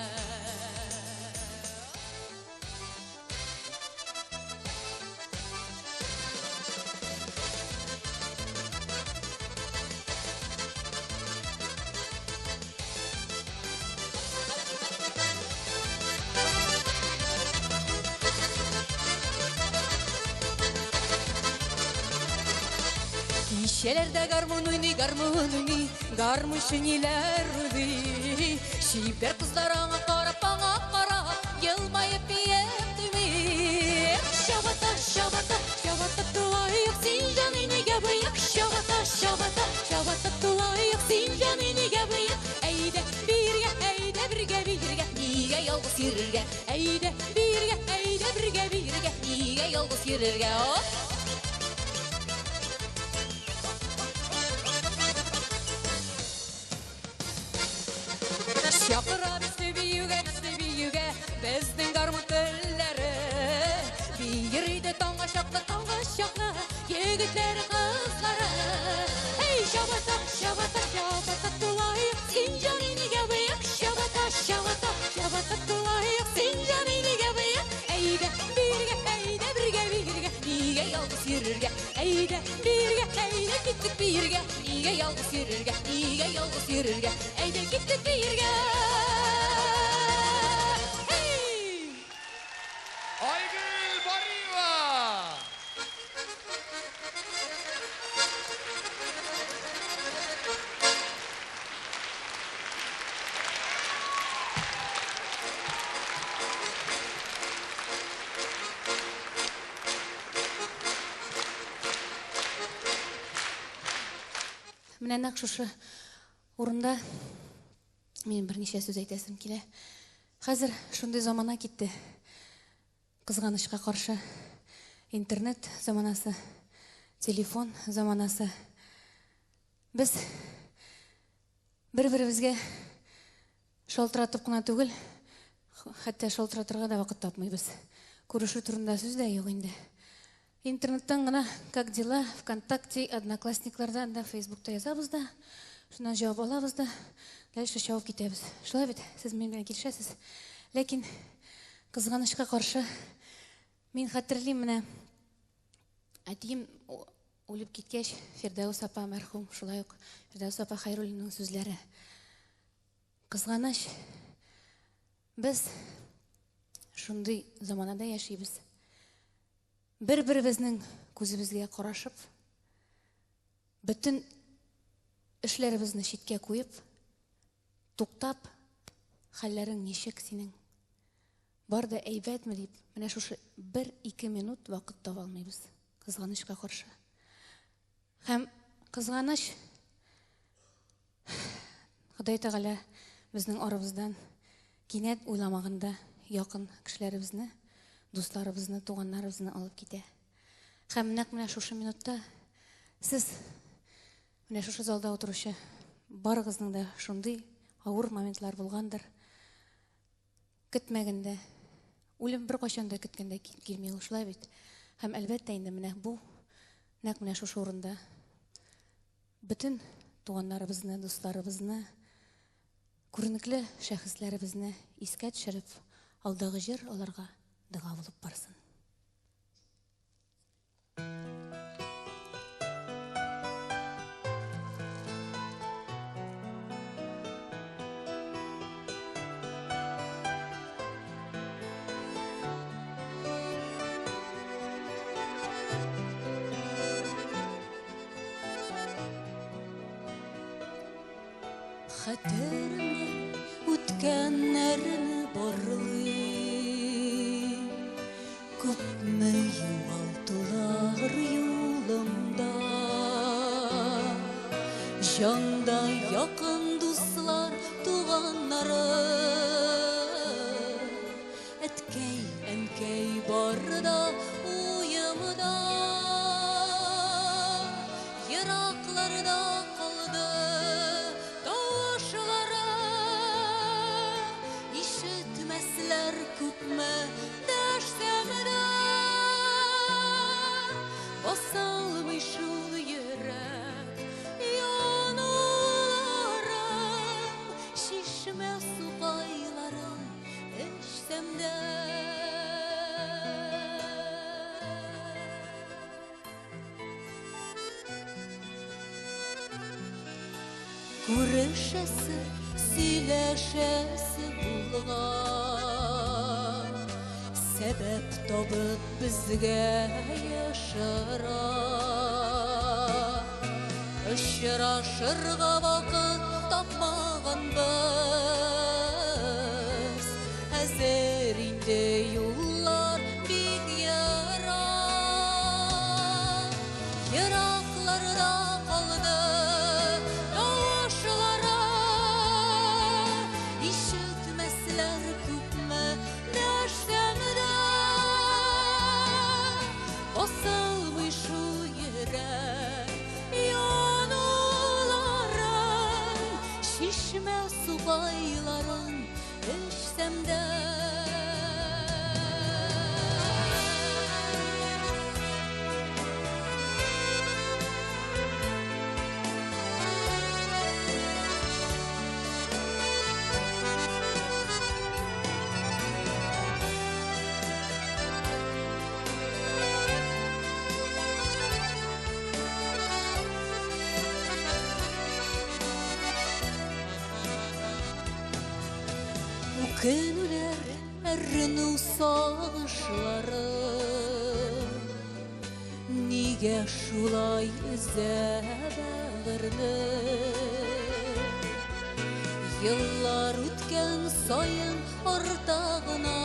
Кичәләрдә гармун уйный, гармун уйный, гармунчы ниләр уйлый. Чибәр кызлар аңа карап, аңа карап, елмаеп биеп туймый. Чабата, чабата, чабата тулаек, син җаный нигә боек? Чабата, чабата, чабата тулаек, син җаный нигә боек? Әйдә, биргә, әйдә, бергә биергә, нигә ялгыз йөрергә? Әйдә, биргә, әйдә, бергә биергә, нигә ялгыз йөрергә? Оп! Чакыра безне биюгә, безне биюгә, безнең гармун телләре. Биер иде таңга чаклы, таңга чаклы, егетләре, кызлары. Эй, чабата, чабата, чабата тулаек, син җаный нигә боек? Чабата, чабата, чабата тулаек, син җаный нигә боек? Әйдә, биргә, әйдә, бергә биергә, нигә ялгыз йөрергә? Әйдә, биргә, әйдә, киттек биергә, нигә ялгыз йөрергә? Нигә ялгыз йөрергә? Әйдә, киттек биергә! Hey! Айгөл Бариева! Менә нәкъ шушы урында минем берничә сүз әйтәсем килә. Хәзер шундый замана китте. Кызганычка каршы, интернет заманасы, телефон заманасы. Без бер-беребезгә шалтыратып кына түгел, хәтта шалтыратырга да вакыт тапмыйбыз. Күрешү турында сүз дә юк инде. Интернеттан гына «Как дела?», ВКонтакте, Одноклассникларда, анда Фейсбукта язабыз да, шуннан җавап алабыз да, дальше чабып китәбез. Шулай бит, сез минем белән килешәсез. Ләкин кызганычка каршы, мин хәтерлим менә әтием үлеп киткәч, Фирдәүс апа мәрхүм, шулай ук Фирдәүс апа Хәйруллинаның сүзләре. Кызганыч, без шундый заманада яшибез. Бер-беребезнең күзебезгә карашып, бөтен эшләребезне читкә куеп, туктап, хәлләрең ничек синең? Бар да әйбәтме дип, менә шушы бер-ике минут вакыт таба алмыйбыз, кызганычка каршы. Һәм кызганыч, Ходай Тәгалә безнең арабыздан кинәт уйламаганда якын кешеләребезне, дусларыбызны, туганнарыбызны алып китә. Һәм нәкъ менә шушы минутта сез менә шушы залда утыручы барыгызның да шундый авыр моментлар булгандыр. Көтмәгәндә, үлем беркайчан да көткәндә килми ул, шулай бит. Һәм әлбәттә инде менә бу нәкъ менә шушы урында бөтен Туганнарыбызны, дусларыбызны, күренекле шәхесләребезне искә төшереп, алдагы җыр аларга дога булып барсын. Хәтеремне үткәннәрне барлый, Күпме югалтулар юлымда. Җанда якын дуслар, туганнарым, Әткәй, әнкәй бар да уемда. Еракларда калды тавышлары, Ишетмәсләр күпме дәшсәм дә. Басылмый шул йөрәк януларым, Чишмә сукайларын эчсәм дә. Күрешәсе, сөйләшәсе булган, Сәбәп табып безгә яшыра. Очрашырга вакыт тапмаганбыз, Хәзер инде юллар бик ерак. Еракларда калды тавышлары, Ишетмәсләр күпме дәшсәм дә. Басылмый шул йөрәк януларын, Чишмә сукайларын эчсәм дә. Үкенүләр, әрнү сагышлары Нигә шулай өзә бәгырьне? Еллар үткән саен арта гына.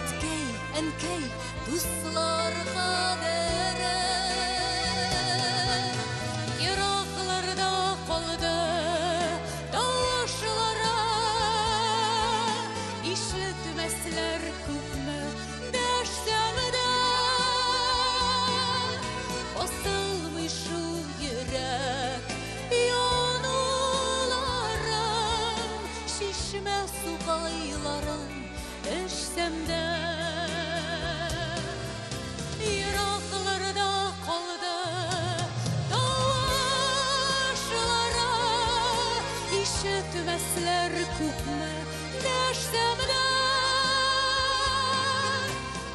Әткәй, әнкәй, дуслар кадере. Еракларда калды тавышлары, Ишетмәсләр күпме дәшсәм дә. Басылмый шул йөрәк януларын, Чишмә сукайларын эчсәм дә. Еракларда калды тавышлары, Ишетмәсләр күпме дәшсәм дә.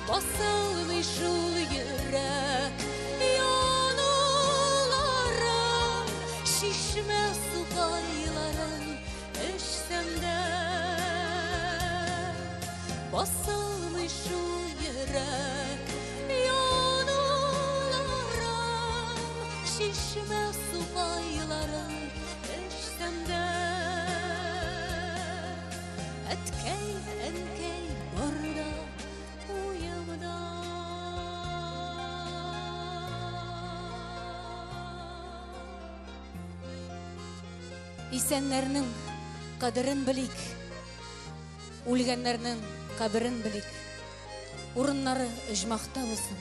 Басылмый шул йөрәк януларын, Чишмә сукайларын эчсәм дә. Басылмый шул йөрәк януларын, Чишмә сукайларын эчсәм дә. Әткәй, әнкәй бар да уемда. Исәннәрнең кадерен белик, үлгәннәрнең каберен белик. Урыннары оҗмахта булсын,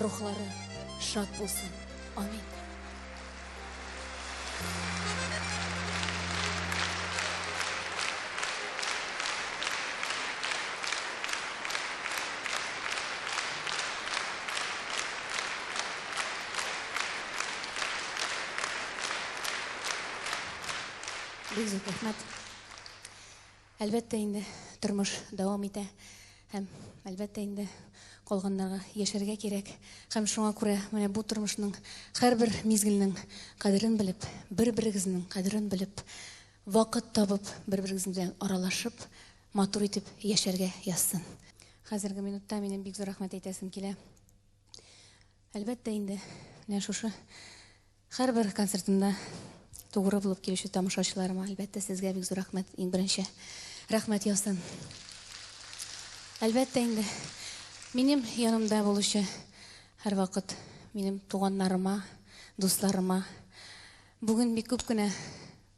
рухлары шат булсын. Амин. Бик зур рәхмәт. Әлбәттә инде, тормыш дәвам итә һәм әлбәттә инде калганнарга яшәргә кирәк. Һәм шуңа күрә менә бу тормышның һәрбер мизгелнең кадерен белеп, бер-берегезнең кадерен белеп, вакыт табып, бер-берегез белән аралашып, матур итеп яшәргә язсын. Хәзерге минутта минем бик зур рәхмәт әйтәсем килә. Әлбәттә инде, менә шушы һәрбер концертымда тугры булып килүче тамашачыларыма, әлбәттә, сезгә бик зур рәхмәт, иң беренче. Рәхмәт яусын. Әлбәттә инде, минем янымда булучы һәрвакыт минем туганнарыма, дусларыма, бүген бик күп кенә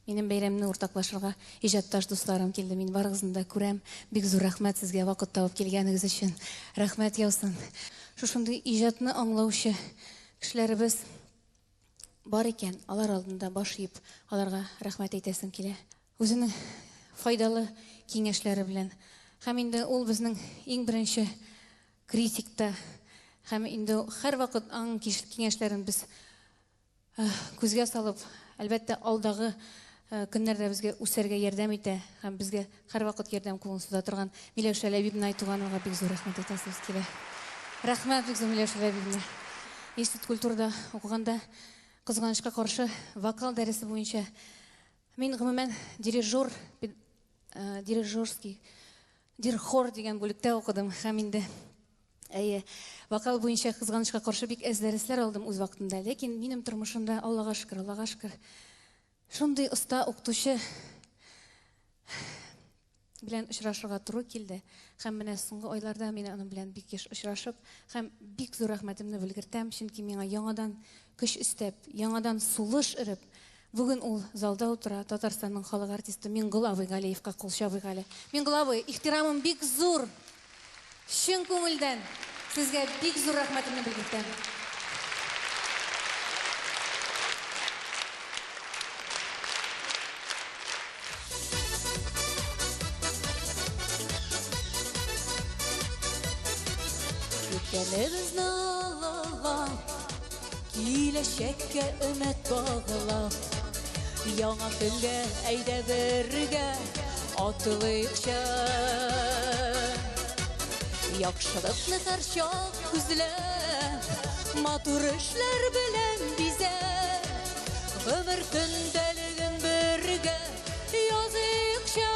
минем бәйрәмне уртаклашырга иҗатташ дусларым килде. Мин барыгызны да күрәм. Бик зур рәхмәт сезгә вакыт табып килгәнегез өчен. Рәхмәт яусын. Шушындый иҗатны аңлаучы кешеләребез бар икән, алар алдында баш иеп, аларга рәхмәт әйтәсем килә. Үзенең файдалы киңәшләре белән. Һәм инде ул безнең иң беренче критик та. Һәм инде һәрвакыт аның киңәшләрен без күзгә салып, әлбәттә, алдагы көннәрдә безгә үсәргә ярдәм итә һәм безгә һәрвакыт ярдәм кулын суза торган Миләүшә Ләбибовна Айтугановага бик зур рәхмәт әйтәсебез килә. Рәхмәт бик зур Миләүшә Ләбибовна. Институт культурада укыганда, кызганычка каршы, вокал дәресе буенча мин гомумән дирижер, дирижерский, дирхор дигән бүлектә укыдым һәм инде әйе, вокал буенча кызганычка каршы бик әз дәресләр алдым үз вакытында, ләкин минем тормышымда Аллага шөкер, Аллага шөкер, шундый оста укытучы белән очрашырга туры килде. Һәм менә соңгы айларда мин аның белән бик еш очрашып, һәм бик зур рәхмәтемне белгертәм, чөнки миңа яңадан көч өстәп, яңадан сулыш өреп, бүген ул залда утыра, Татарстанның халык артисты Миңгол абый Галиевка кул чабыйк әле. Миңгол абый, ихтирамым бик зур. Чын күңелдән сезгә бик зур рәхмәтемне белгертәм. Үткәнебезне олылап, киләчәккә өмет баглап, яңа көнгә әйдә бергә атлыйкчы. Яхшылыкны һәрчак күзләп, матур эшләр белән бизәп, гомер көндәлеген бергә языйкчы.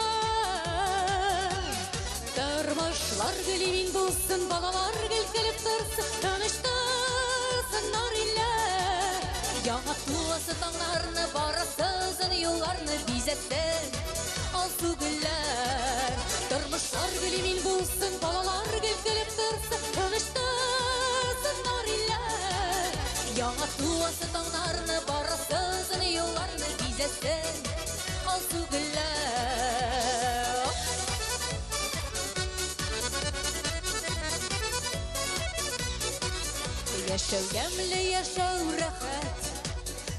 Тормышлар гел имин булсын, балалар гел көлеп торсын, тыныч торсыннар илләр. Яңа туасы таңнарны, барасы озын юлларны бизәсен алсу гөлләр. Тормышлар гел имин булсын, балалар гел көлеп торсын, тыныч торсыннар илләр. Яңа туасы таңнарны, барасы озын юлларны бизәсен алсу гөлләр. Яшәү ямьле, яшәү рәхәт,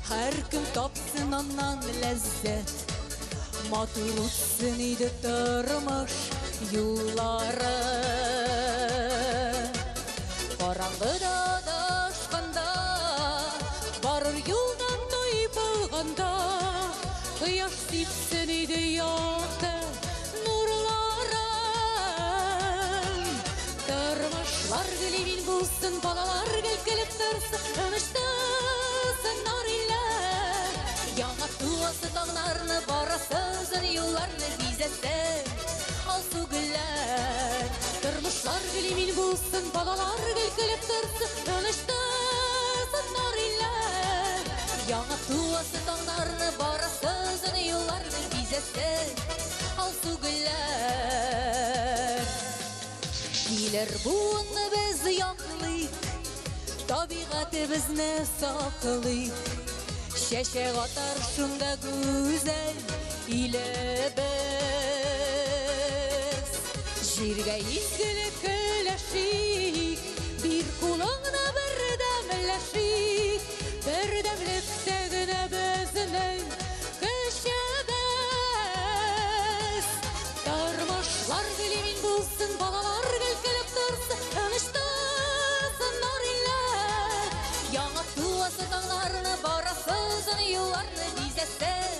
һәркем тапсын аннан ләззәт. Матур үтсен иде тормыш юллары. Караңгыда адашканда, барыр юлдан тайпылганда, кояш сипсен иде якты нурларын. Тормышлар гел имин булсын, балалар гел көлеп торсын, тыныч торсыннар илләр. Яңа туасы таңнарны, барасы озын юлларны бизәсен алсу гөлләр. Тормышлар гел имин булсын, балалар гел көлеп торсын, тыныч торсыннар илләр. Яңа туасы таңнарны, барасы озын юлларны бизәсен алсу гөлләр. Килер буынны без яклыйк, табигатебезне саклыйк. Чәчәк атар шунда гүзәл илебез. Җиргә изгелек өләшик, бир кулыңны бердәмләшик. Бердәмлектә генә безнең көчебез. Тормышлар гел имин булсын, балалар гел көлеп торсын, тыныч торсыннар илләр. Яңа туасы таңнарны, барасы озын юлларны бизәсен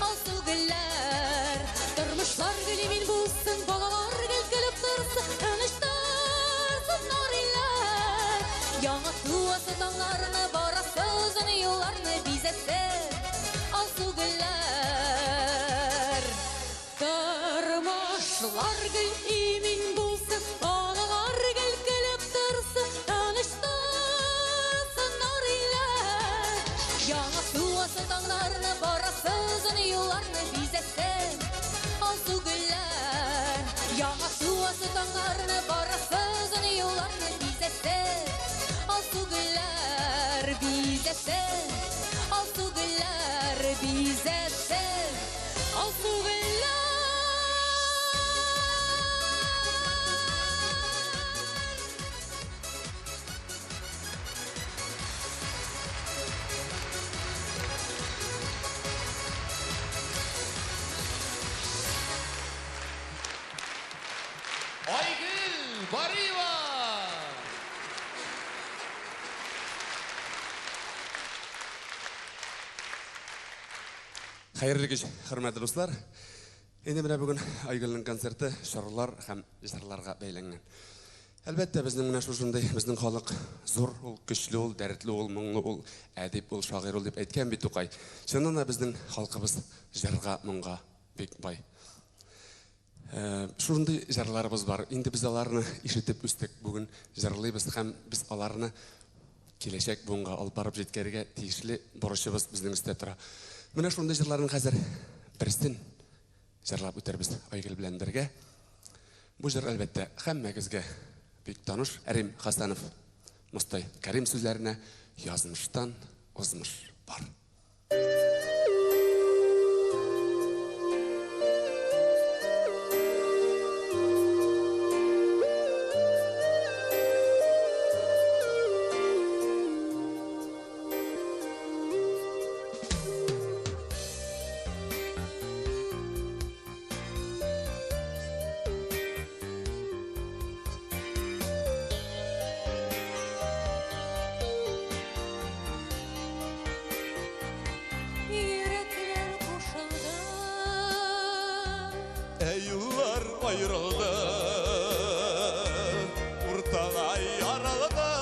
алсу гөлләр. Тормышлар гел имин булсын, балалар гел көлеп торсын, тыныч торсыннар илләр. Яңа туасы таңнарны, барасы озын юлларны бизәсен алсу гөлләр. Тормышлар гел имин булсын, балалар гел көлеп торсын, тыныч торсыннар илләр. Яңа туасы таңнарны, барасы озын юлларны бизәсен алсу гөлләр. Яңа туасы таңнарны, барасы озын юлларны бизәсен алсу гөлләр, бизәсен алсу гөлләр, бизәсен алсу гөлләр. Айгөл Бариева! Хәерле кич, хөрмәтле дуслар. Инде менә бүген Айгөлнең концерты чорлар һәм җырларга бәйләнгән. Әлбәттә, безнең менә шушындый, безнең халык зур ул, көчле ул, дәртле ул, моңлы ул, әдип ул, шагыйрь ул дип әйткән бит Тукай. Чыннан да безнең халкыбыз җырга, моңга бик бай. Шундый җырларыбыз бар. Инде без аларны ишетеп үстек, бүген җырлыйбыз һәм без аларны киләчәк буынга алып барып җиткерергә тиешле бурычыбыз безнең өстә тора. Менә шундый җырларның хәзер берсен җырлап үтербез Айгөл белән бергә. Бу җыр, әлбәттә, һәммәгезгә бик таныш. Рим Хасанов, Мостай Кәрим сүзләренә язмыштан узмыш бар. Йөрәкләр кушылды, Ә юллар аерылды, уртага ярылды.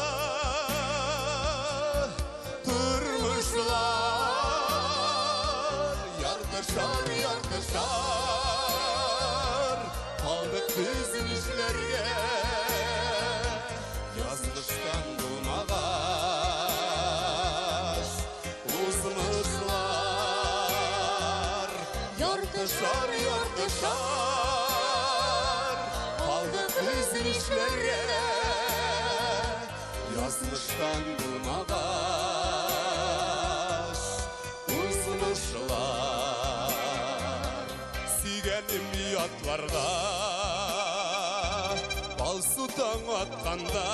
Тормышлар яртышар, яртышар, калдык без нишләргә? Язмыштан булмагач, узмышлар яртышар, яртышар, калдык без нишләргә? Язмыштан булмагач, узмышлар. Сөйгәнем ятларда, алсу таң атканда,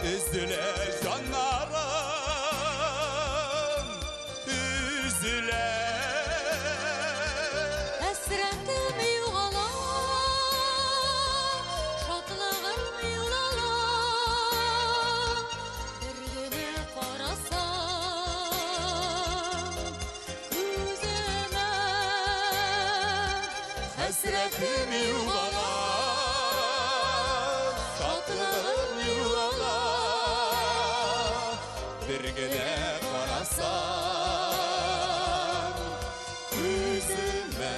өзелә җаннарым, өзелә. Хәсрәтем югала, шатлыгым югала. Бер генә карасаң күземә, Хәсрәтем югала, шатлыгым югала. Бер генә карасаң күземә.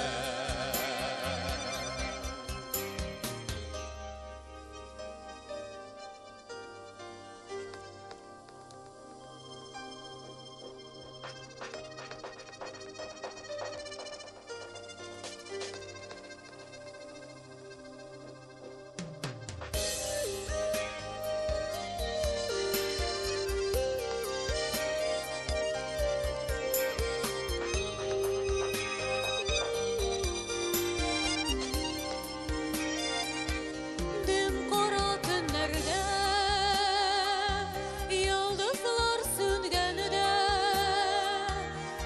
Дөм кара төннәрдә, йолдызлар сүнгәндә,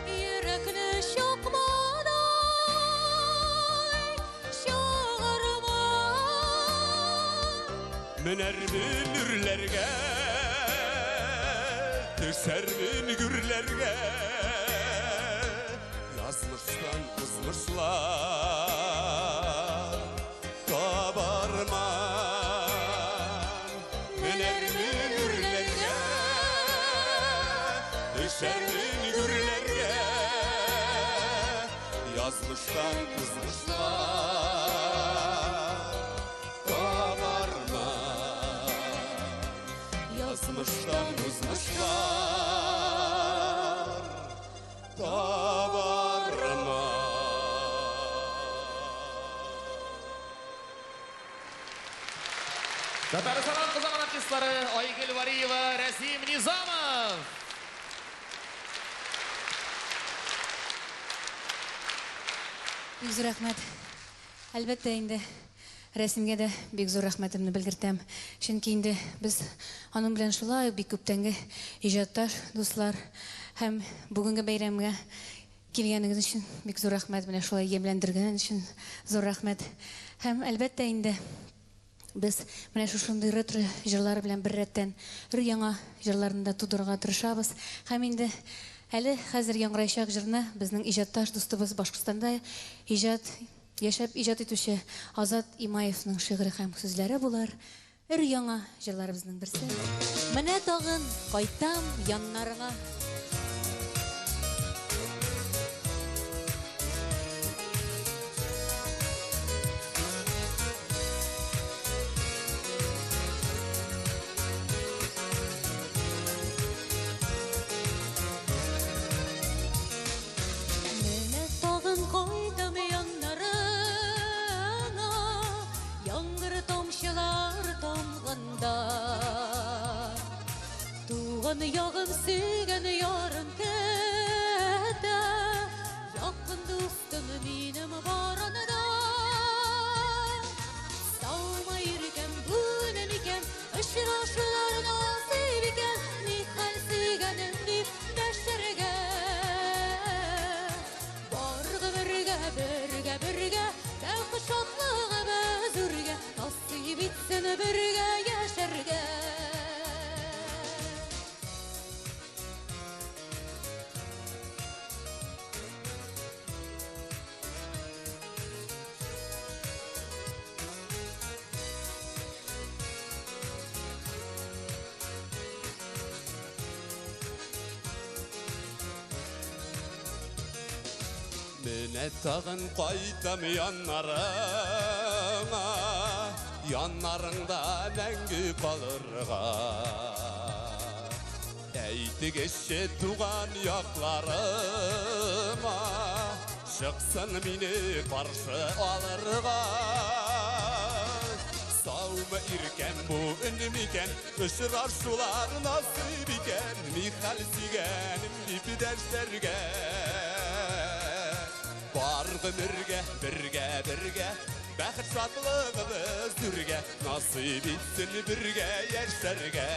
йөрәкне чакмадай чыгарма. Менәрмен үрләргә, төшәрмен гүрләргә. Язмыштан узмышлар табармын. Язмыштан узмышлар табармын. Татарстан атказанган артистлары Айгөл Вариева, Рәсим Низамов. Бик зур рәхмәт. Әлбәттә инде Рәсимгә дә бик зур рәхмәтемне белгертәм. Чөнки инде без аның белән шулай ук бик күптәнге иҗатташ дуслар һәм бүгенге бәйрәмгә килгәнегез өчен бик зур рәхмәт. Менә шулай ямьләндергән өчен зур рәхмәт. Һәм әлбәттә инде без менә шушындый ретро җырлары белән беррәттән өр-яңа җырларны да тудырырга тырышабыз. Һәм инде әле хәзер яңгыраячак җырны безнең иҗатташ дустыбыз Башкортстанда иҗат яшәп иҗат итүче Азат Имаевның шигыре һәм сүзләре булыр. Өр-яңа җырларыбызның берсе. Менә тагын кайтам яннарыңа. Менә тагын кайтам яннарыңа, яңгыр тамчылар тамганда. Туган ягым, сөйгән ярым көтә, якын дустым минем бар анда. Саумы иркәм, бүген микән, очрашулар насыйп икән, ни хәл сөйгәнем дип дәшәргә. Бар гомергә бергә, бергә, бәхет шатлыгыбыз үргә, насыйп итсен бергә яшәргә. Менә тагын кайтам яннарыңа, яннарыңда мәңге калырга. Әйтегезче туган якларыма, чыксын мине каршы алырга. Саумы иркәм, бу өнем икән, очрашулар насыйп икән, ни хәл сөйгәнем дип дәшәргә. Бар гомергә бергә, бергә, бәхет шатлыгыбыз үргә, насыйп итсен бергә яшәргә.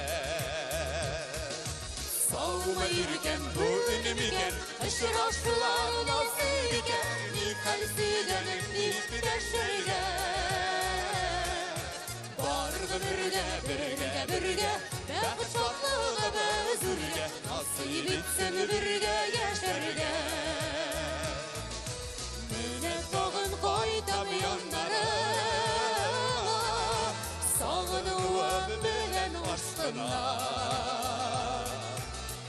Саумы иркәм, бу өнем икән, очрашулар насыйп икән, ни хәл сөйгәнем дип дәшәргә. Бар гомергә бергә, бергә, бәхет шатлыгыбыз үргә, насыйп итсен бергә яшәргә. Менә тагын кайтам яннарыңа, сагынуым белән ашкына.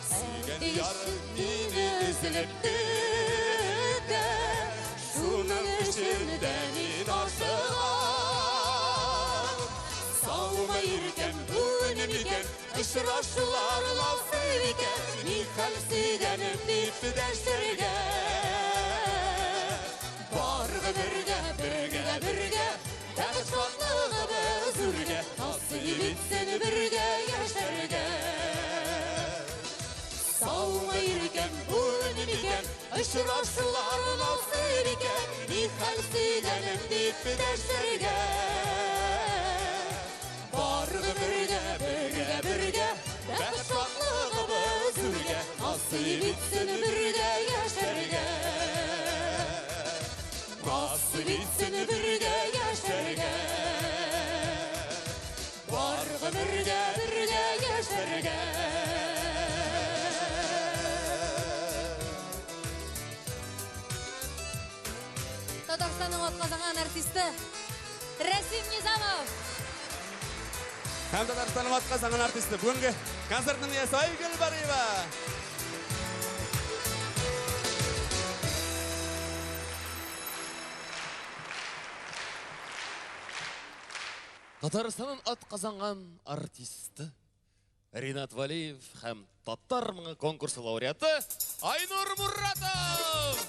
Сөйгән ярым мине өзелеп көтә, шуның өчен дә мин ашыгам. Саумы иркәм, бүген микән, очрашулар насыйп икән, ни хәл сөйгәнем дип дәшәргә. Бар гомергә бергә, бергә, бәхет шатлыгыбыз үргә, насыйп итсен бергә яшәргә. Саумы иркәм, бүген микән, очрашулар насыйп икән, ни хәл сөйгәнем дип дәшәргә. Бар гомергә бергә, бергә, бәхет шатлыгыбыз үргә, насыйп итсен бергә яшәргә. Насыйп итсен бергә яшәргә. Бар гомергә бергә яшәргә. Татарстанның атказанган артисты Рәсим Низамов. Һәм Татарстанның атказанган артисты бүгенге концертның иясе Айгөл Бариева. Татарстанның атказанган артисты Ринат Валиев һәм Татар моңы конкурсы лауреаты Айнур Муратов!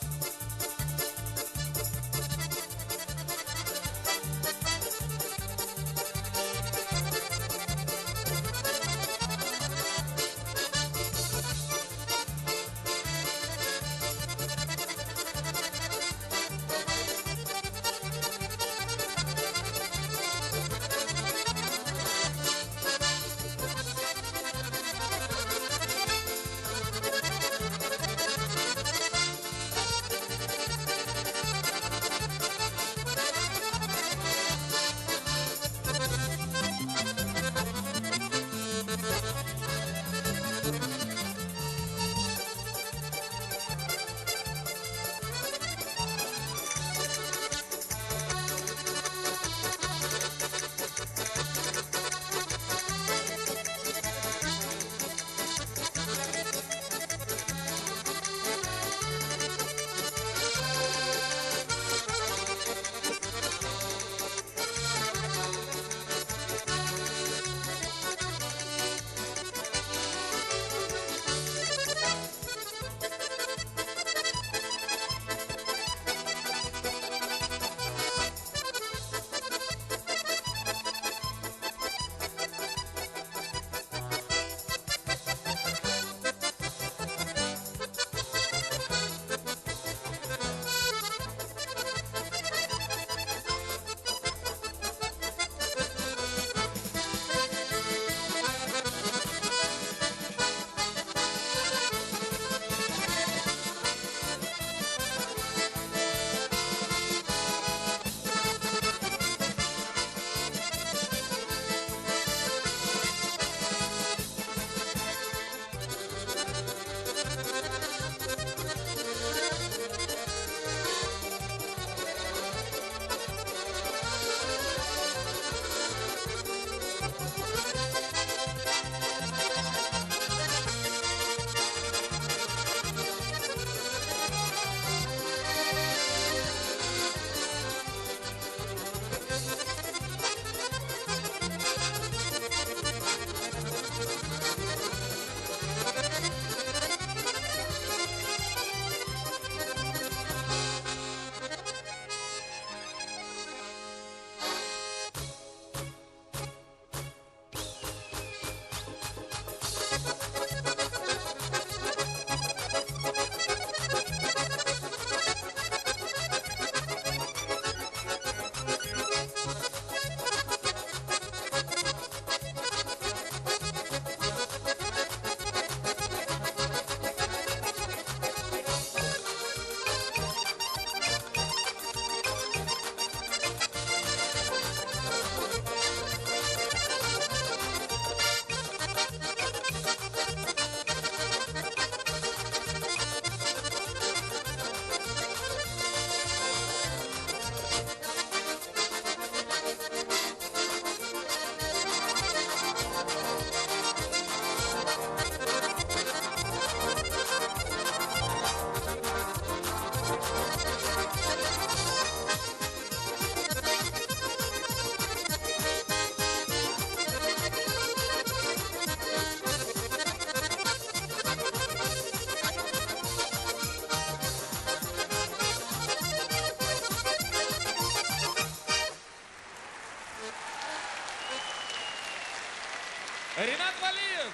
Ринат Валиев,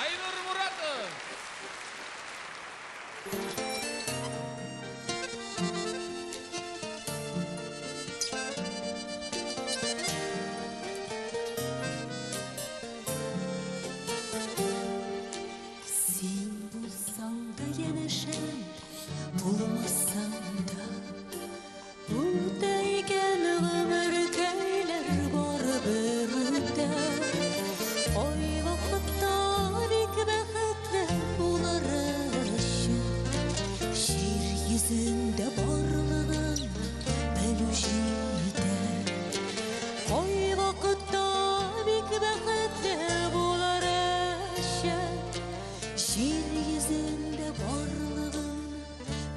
Айнур Муратов. Син булсаң да янәшәм, булмасаң да, үтә икән гомеркәйләр барыбер үтә. Кайвакытта бик бәхетле булыр өчен җир йөзендә барлыгын белү җитә. Кайвакытта бик бәхетле булыр өчен җир йөзендә барлыгын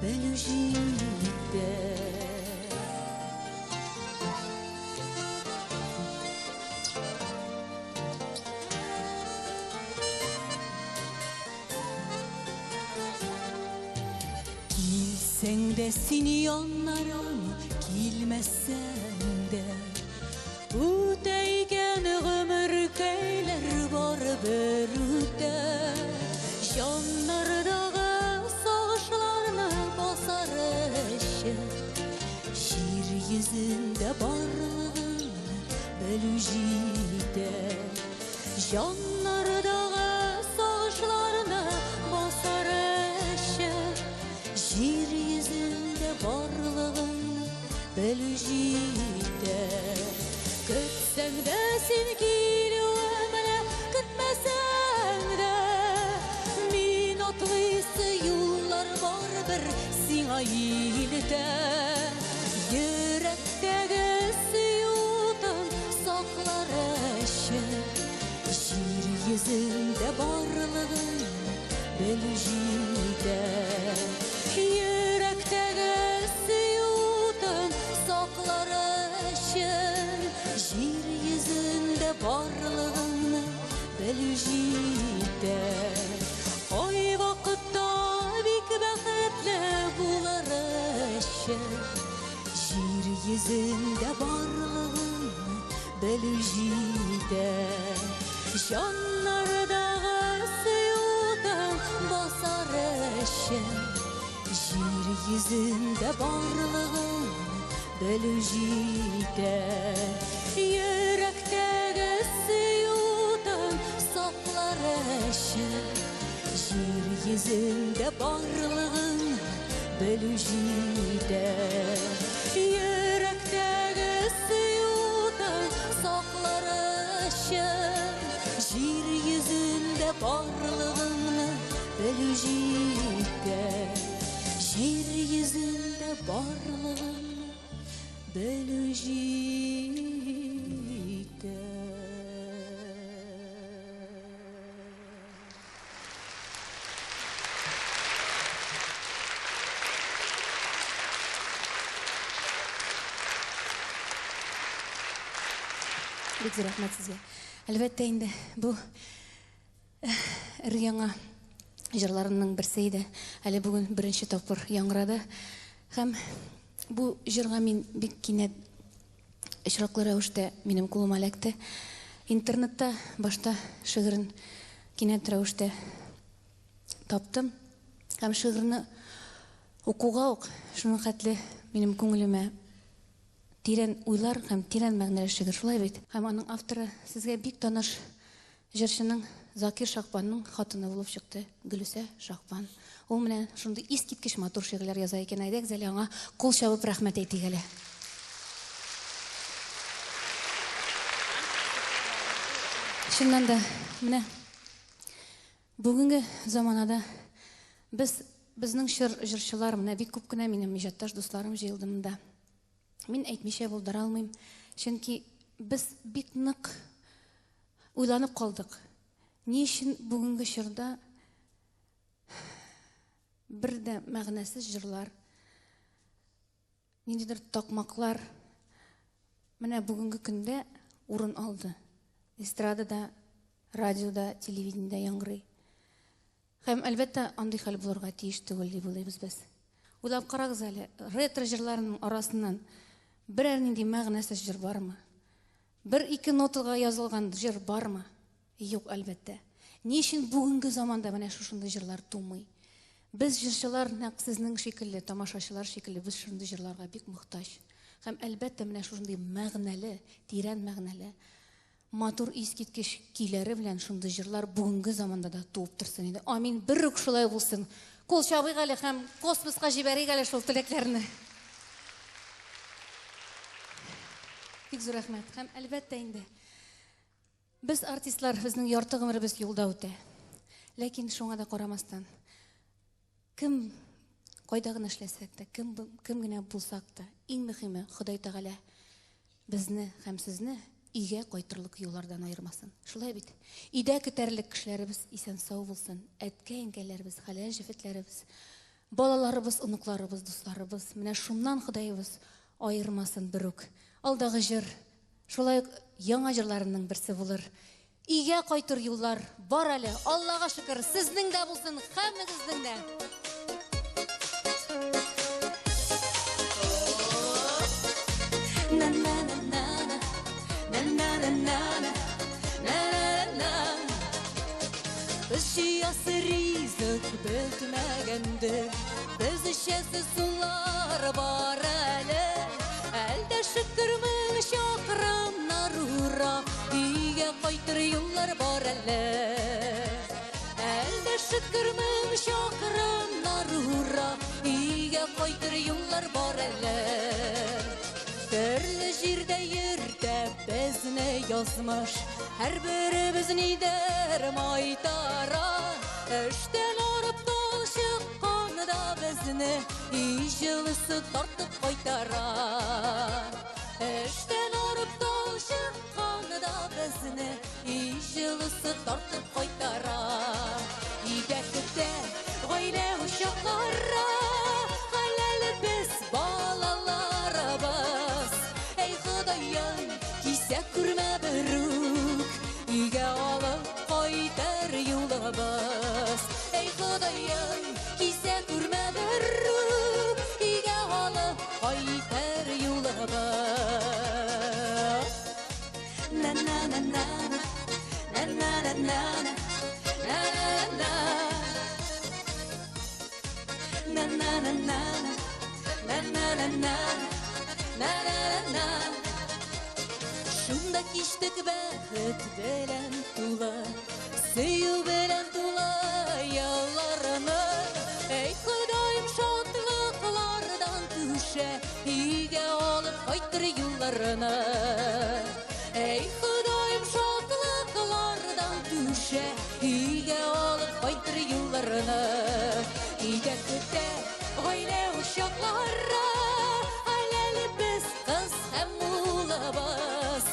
белү җитә. Дә син яннарыма килмәсәң дә. Үтә икән гомеркәйләр барыбер үтә. Җаннардагы сагышларны басар өчен Җир йөзендә барлыгын белү җитә. Җаннардагы сагышларны басар өчен Җир йөзендә барлыгын белү җитә. Көтсәң дә син килүемне, көтмәсәң дә, мин атлыйсы юллар барыбер сиңа илтә. Йөрәктәге сөю утын саклар өчен Җир йөзендә барлыгын белү җитә. Йөрәктәге сөю утын саклар өчен Җир йөзендә барлыгыңны белү җитә. Ай вакытта бик бәхетле булыр өчен Җир йөзендә барлыгыңны белү җитә. Җаннардагы сөю утын басар өчен Җир йөзендә барлыгын белү җитә. Йөрәктәге сөю утын саклар өчен Җир йөзендә барлыгын белү җитә. Йөрәктәге сөю утын саклар өчен Җир йөзендә барлыгыңны белү җитә. Җир йөзендә барлыгыңны белү җитә. Бик зур рәхмәт сезгә. Әлбәттә инде бу өр-яңа җырларымның берсе иде. Әле бүген беренче тапкыр яңгырады. Һәм бу җырга мин бик кинәт очраклы рәвештә минем кулыма эләкте. Интернетта башта шигырен кинәт рәвештә таптым. Һәм шигырьне укуга ук шуның хәтле минем күңелемә тирән уйлар һәм тирән мәгънәле шигырь, шулай бит? Һәм аның авторы сезгә бик таныш җырчының Закир Шахбанның хатыны булып чыкты, Гөлүсә Шахбан. Ул менә шундый искиткеч матур шигырьләр яза икән. Әйдәгез әле аңа кул чабып рәхмәт әйтик әле. Чыннан да, менә бүгенге заманада без безнең чор җырчылар, менә бик күп кенә минем иҗатташ дусларым җыелды монда. Мин әйтмичә булдыра алмыйм, чөнки без бик нык уйланып калдык. Ни өчен бүгенге чорда бер дә мәгънәсез җырлар, ниндидер такмаклар менә бүгенге көндә урын алды. Эстрадада, радиода, телевидениедә яңгырый. Һәм, әлбәттә, андый хәл булырга тиеш түгел дип уйлыйбыз без. Уйлап карагыз әле, ретро җырларының арасыннан берәр нинди мәгънәсез җыр бармы? Бер-ике нотага язылган җыр бармы? Юк, әлбәттә. Ни өчен бүгенге заманда менә шушындый җырлар тумый? Без җырчылар нәкъ сезнең шикелле, тамашачылар шикелле, без шундый җырларга бик мохтаҗ. Һәм, әлбәттә, менә шушындый мәгънәле, тирән мәгънәле Матур искиткеч көйләре белән шундый җырлар бүгенге заманда да туып торсын иде. Амин, бер үк шулай булсын. Кул чабыйк әле һәм космоска җибәрик әле шул теләкләрне. Бик зур рәхмәт. Һәм әлбәттә инде без артистлар, безнең ярты гомеребез юлда үтә. Ләкин шуңа да карамастан, кем кайда гына эшләсәк тә, кем, кем генә булсак та, иң мөһиме Ходай Тәгалә Безне һәм сезне өйгә кайтырлык юллардан аермасын. Шулай бит? Өйдә көтәрлек кешеләребез исән-сау булсын. Әткәй-әнкәйләребез, хәләл җефетләребез, балаларыбыз, оныкларыбыз, дусларыбыз. Менә шуннан Ходаебыз аермасын берүк. Алдагы җыр шулай ук яңа җырларымның берсе булыр. Өйгә кайтыр юллар бар әле, Аллага шөкер, сезнең дә булсын, һәммәгезнең дә. Ашатасы ризык бетмәгәндер, без эчәсе сулар бар әле. Әлдә шөкер мең чакрымнар ура, өйгә кайтыр юллар бар әле. Әлдә шөкер мең чакрымнар ура, өйгә кайтыр юллар бар әле. Төрле җирдә йөртә безне язмыш, һәрберебез нидер майтара. Эштән арып талчыккан да безне өй җылысы тартып кайтара. Эштән арып талчыккан да безне өй җылысы тартып кайтара. Өйдә көтә гаилә учаклары, хәләл без балаларыбыз. Әй Ходаем, кисә күрмә берүк, өйгә алып кайтыр юлыбыз. Әй Ходаем, кисә күрмә берүк, өйгә алып кайтыр юлыбыз. На-на-на-на, на-на-на-на, на-на-на. На-на-на-на, на-на-на-на, на-на-на. Шунда кичтек бәхет белән тулы, сөю белән тулы елларны. Әй Ходаем, шатлыклардан түшә, өйгә алып кайтыр юлларны. Әй Ходаем, шатлыклардан түшә, өйгә алып кайтыр юлларны. Өйдә көтә гаилә учаклары, хәләл без кыз һәм улыбыз.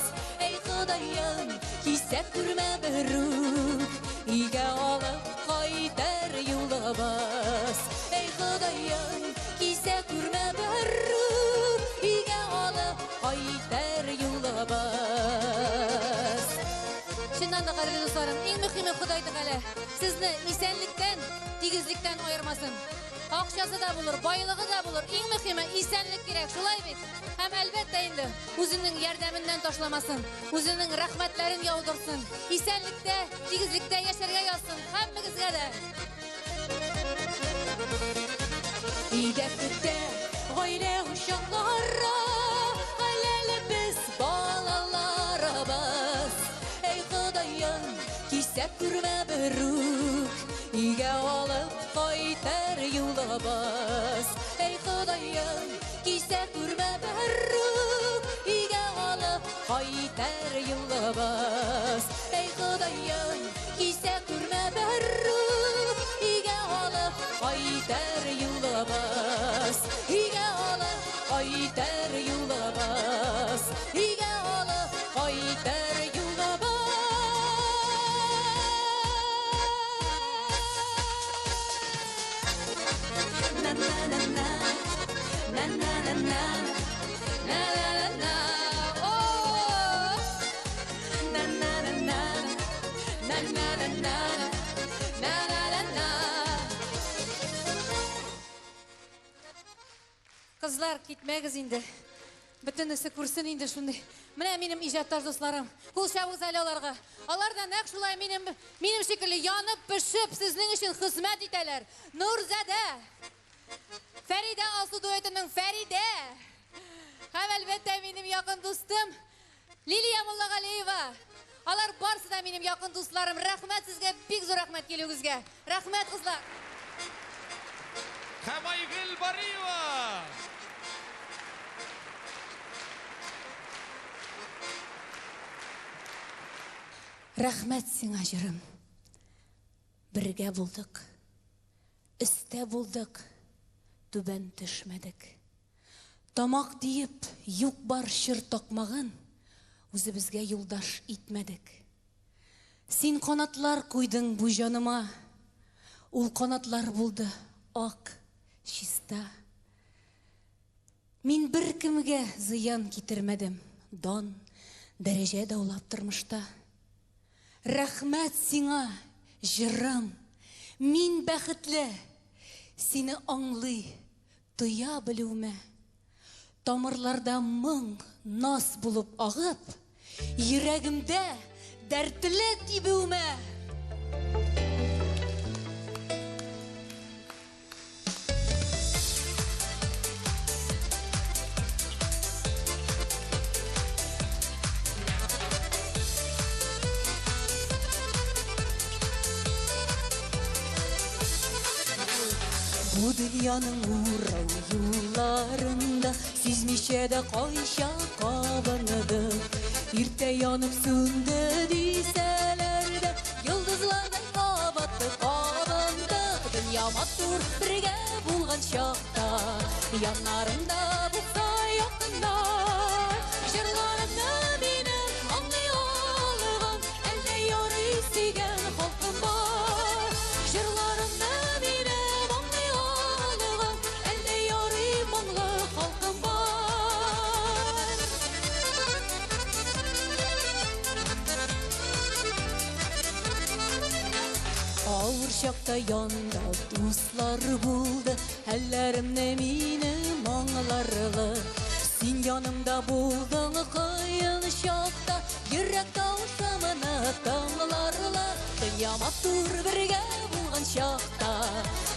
Әй Ходаем, кисә күрмә берүк, өйгә алып кайтыр юлыбыз. Әй Ходаем, кисә күрмә берүк, өйгә алып кайтыр юлыбыз. Чыннан да, кадерле дусларым, иң мөһиме Ходай Тәгалә сезне исәнлектән, тигезлектән аермасын. Акчасы да булыр, байлыгы да булыр, иң мөһиме исәнлек кирәк, шулай бит? Һәм әлбәттә инде үзенең ярдәменнән ташламасын, үзенең рәхмәтләрен яудырсын. Исәнлектә, тигезлектә яшәргә язсын һәммәгезгә дә. Өйдә көтә гаилә учаклары, хәләл без балаларыбыз. Әй Ходаем, кисә күрмә берүк, өйгә алып кайтыр юлыбыз. Әй Ходаем, кисә күрмә берүк, өйгә алып кайтыр юлыбыз. Әй Ходаем, кисә күрмә берүк, өйгә алып кайтыр юлыбыз. Өйгә алып кайтыр юлыбыз. Өйгә алып кайтыр юлыбыз. На-на-на-на, на-на-на-на, на-на-на-на. О! На-на-на-на, на-на-на-на, на-на-на-на. Кызлар, китмәгез инде. Бөтенесе күрсен инде шундый. Менә минем иҗатташ дусларым. Кул чабыгыз әле аларга. Алар да нәкъ шулай минем минем шикелле янып пешеп сезнең өчен хезмәт итәләр. Нурзадә. Фәридә Алсу дуэтының Фәридә. Һәм әлбәттә минем якын дустым Лилия Муллагалиева. Алар барысы да минем якын дусларым. Рәхмәт сезгә, бик зур рәхмәт килүегезгә. Рәхмәт, кызлар. Һәм Айгөл Бариева! Рәхмәт сиңа, җырым. Бергә булдык. Өстә булдык. Түбән төшмәдек. Тамак диеп, юк бар чыр такмагын үзебезгә юлдаш итмәдек. Син канатлар куйдың бу җаныма. Ул канатлар булды ак, чиста. Мин беркемгә зыян китермәдем. Дан, дәрәҗә даулап тормышта. Рәхмәт сиңа, җырым. Мин бәхетле. Сине аңлый, тоя белүемә. Тамырларда моң, наз булып агып, йөрәгемдә дәртле тибүемә. Бу дөньяның урау юлларында Сизмичә дә кайчак кабындык. Иртә янып сүнде дисәләр дә, Йолдызлардай кабат кабындык. Дөнья матур бергә булган чакта, Яннарыңда булса якыннар. Җырларымны минем аңлый алган, Әллә ярый сөйгән халкым бар. Җырларымны минем аңлый алган, Әллә ярый моңлы халкым бар. Авыр чакта янда дуслар булды, Хәлләремне минем аңларлык. Син янымда булдың кыен чакта, Йөрәк тавышымны тыңларлык. Дөнья матур бергә булган чакта,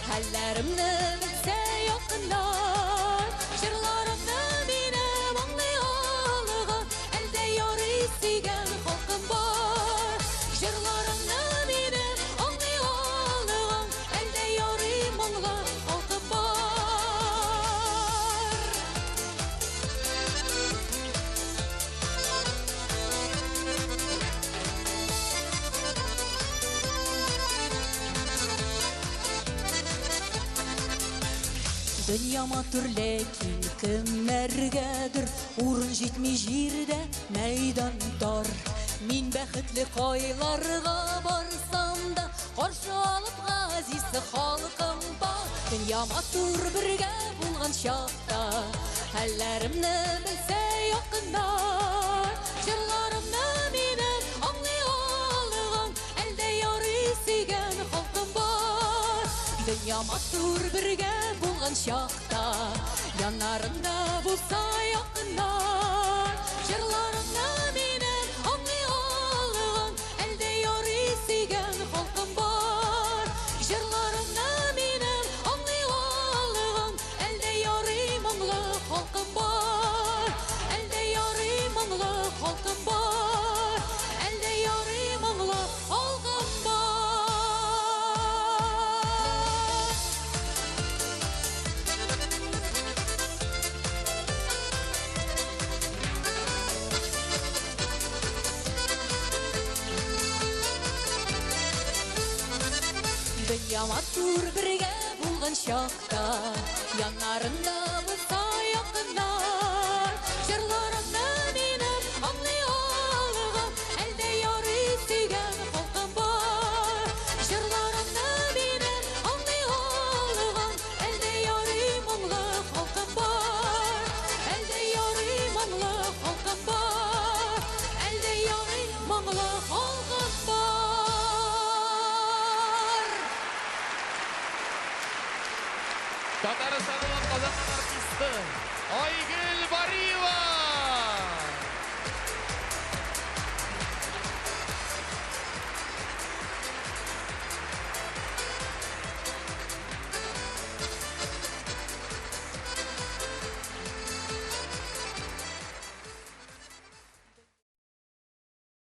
Хәлләремне белсә якыннар. Җырларымны минем аңлый алган, Әлдә ярый сөйгән халкым бар. Җырларымны минем аңлый алган, Әлдә ярый моңлы халкым бар. Дөнья матур, ләкин кемнәргәдер Урын җитми җирдә, мәйдан тар. Мин бәхетле кайларга барсам да, Каршы алып газиз халкым бар. Дөнья матур бергә булган чакта, Хәлләремне белсә якыннар. Җырларымны минем аңлый алган, Әлдә ярый сөйгән халкым бар. Дөнья матур бергә булган чакта, Яннарында булса якыннар. Җырларымны минем аңлый алган, Әлдә ярый сөйгән халкым бар. Җырларымны минем аңлый алган, Әлдә ярый моңлы халкым бар. Әлдә ярый моңлы халкым бар. Әлдә ярый моңлы халкым бар. Дөнья матур бергә булган чакта, Яннарында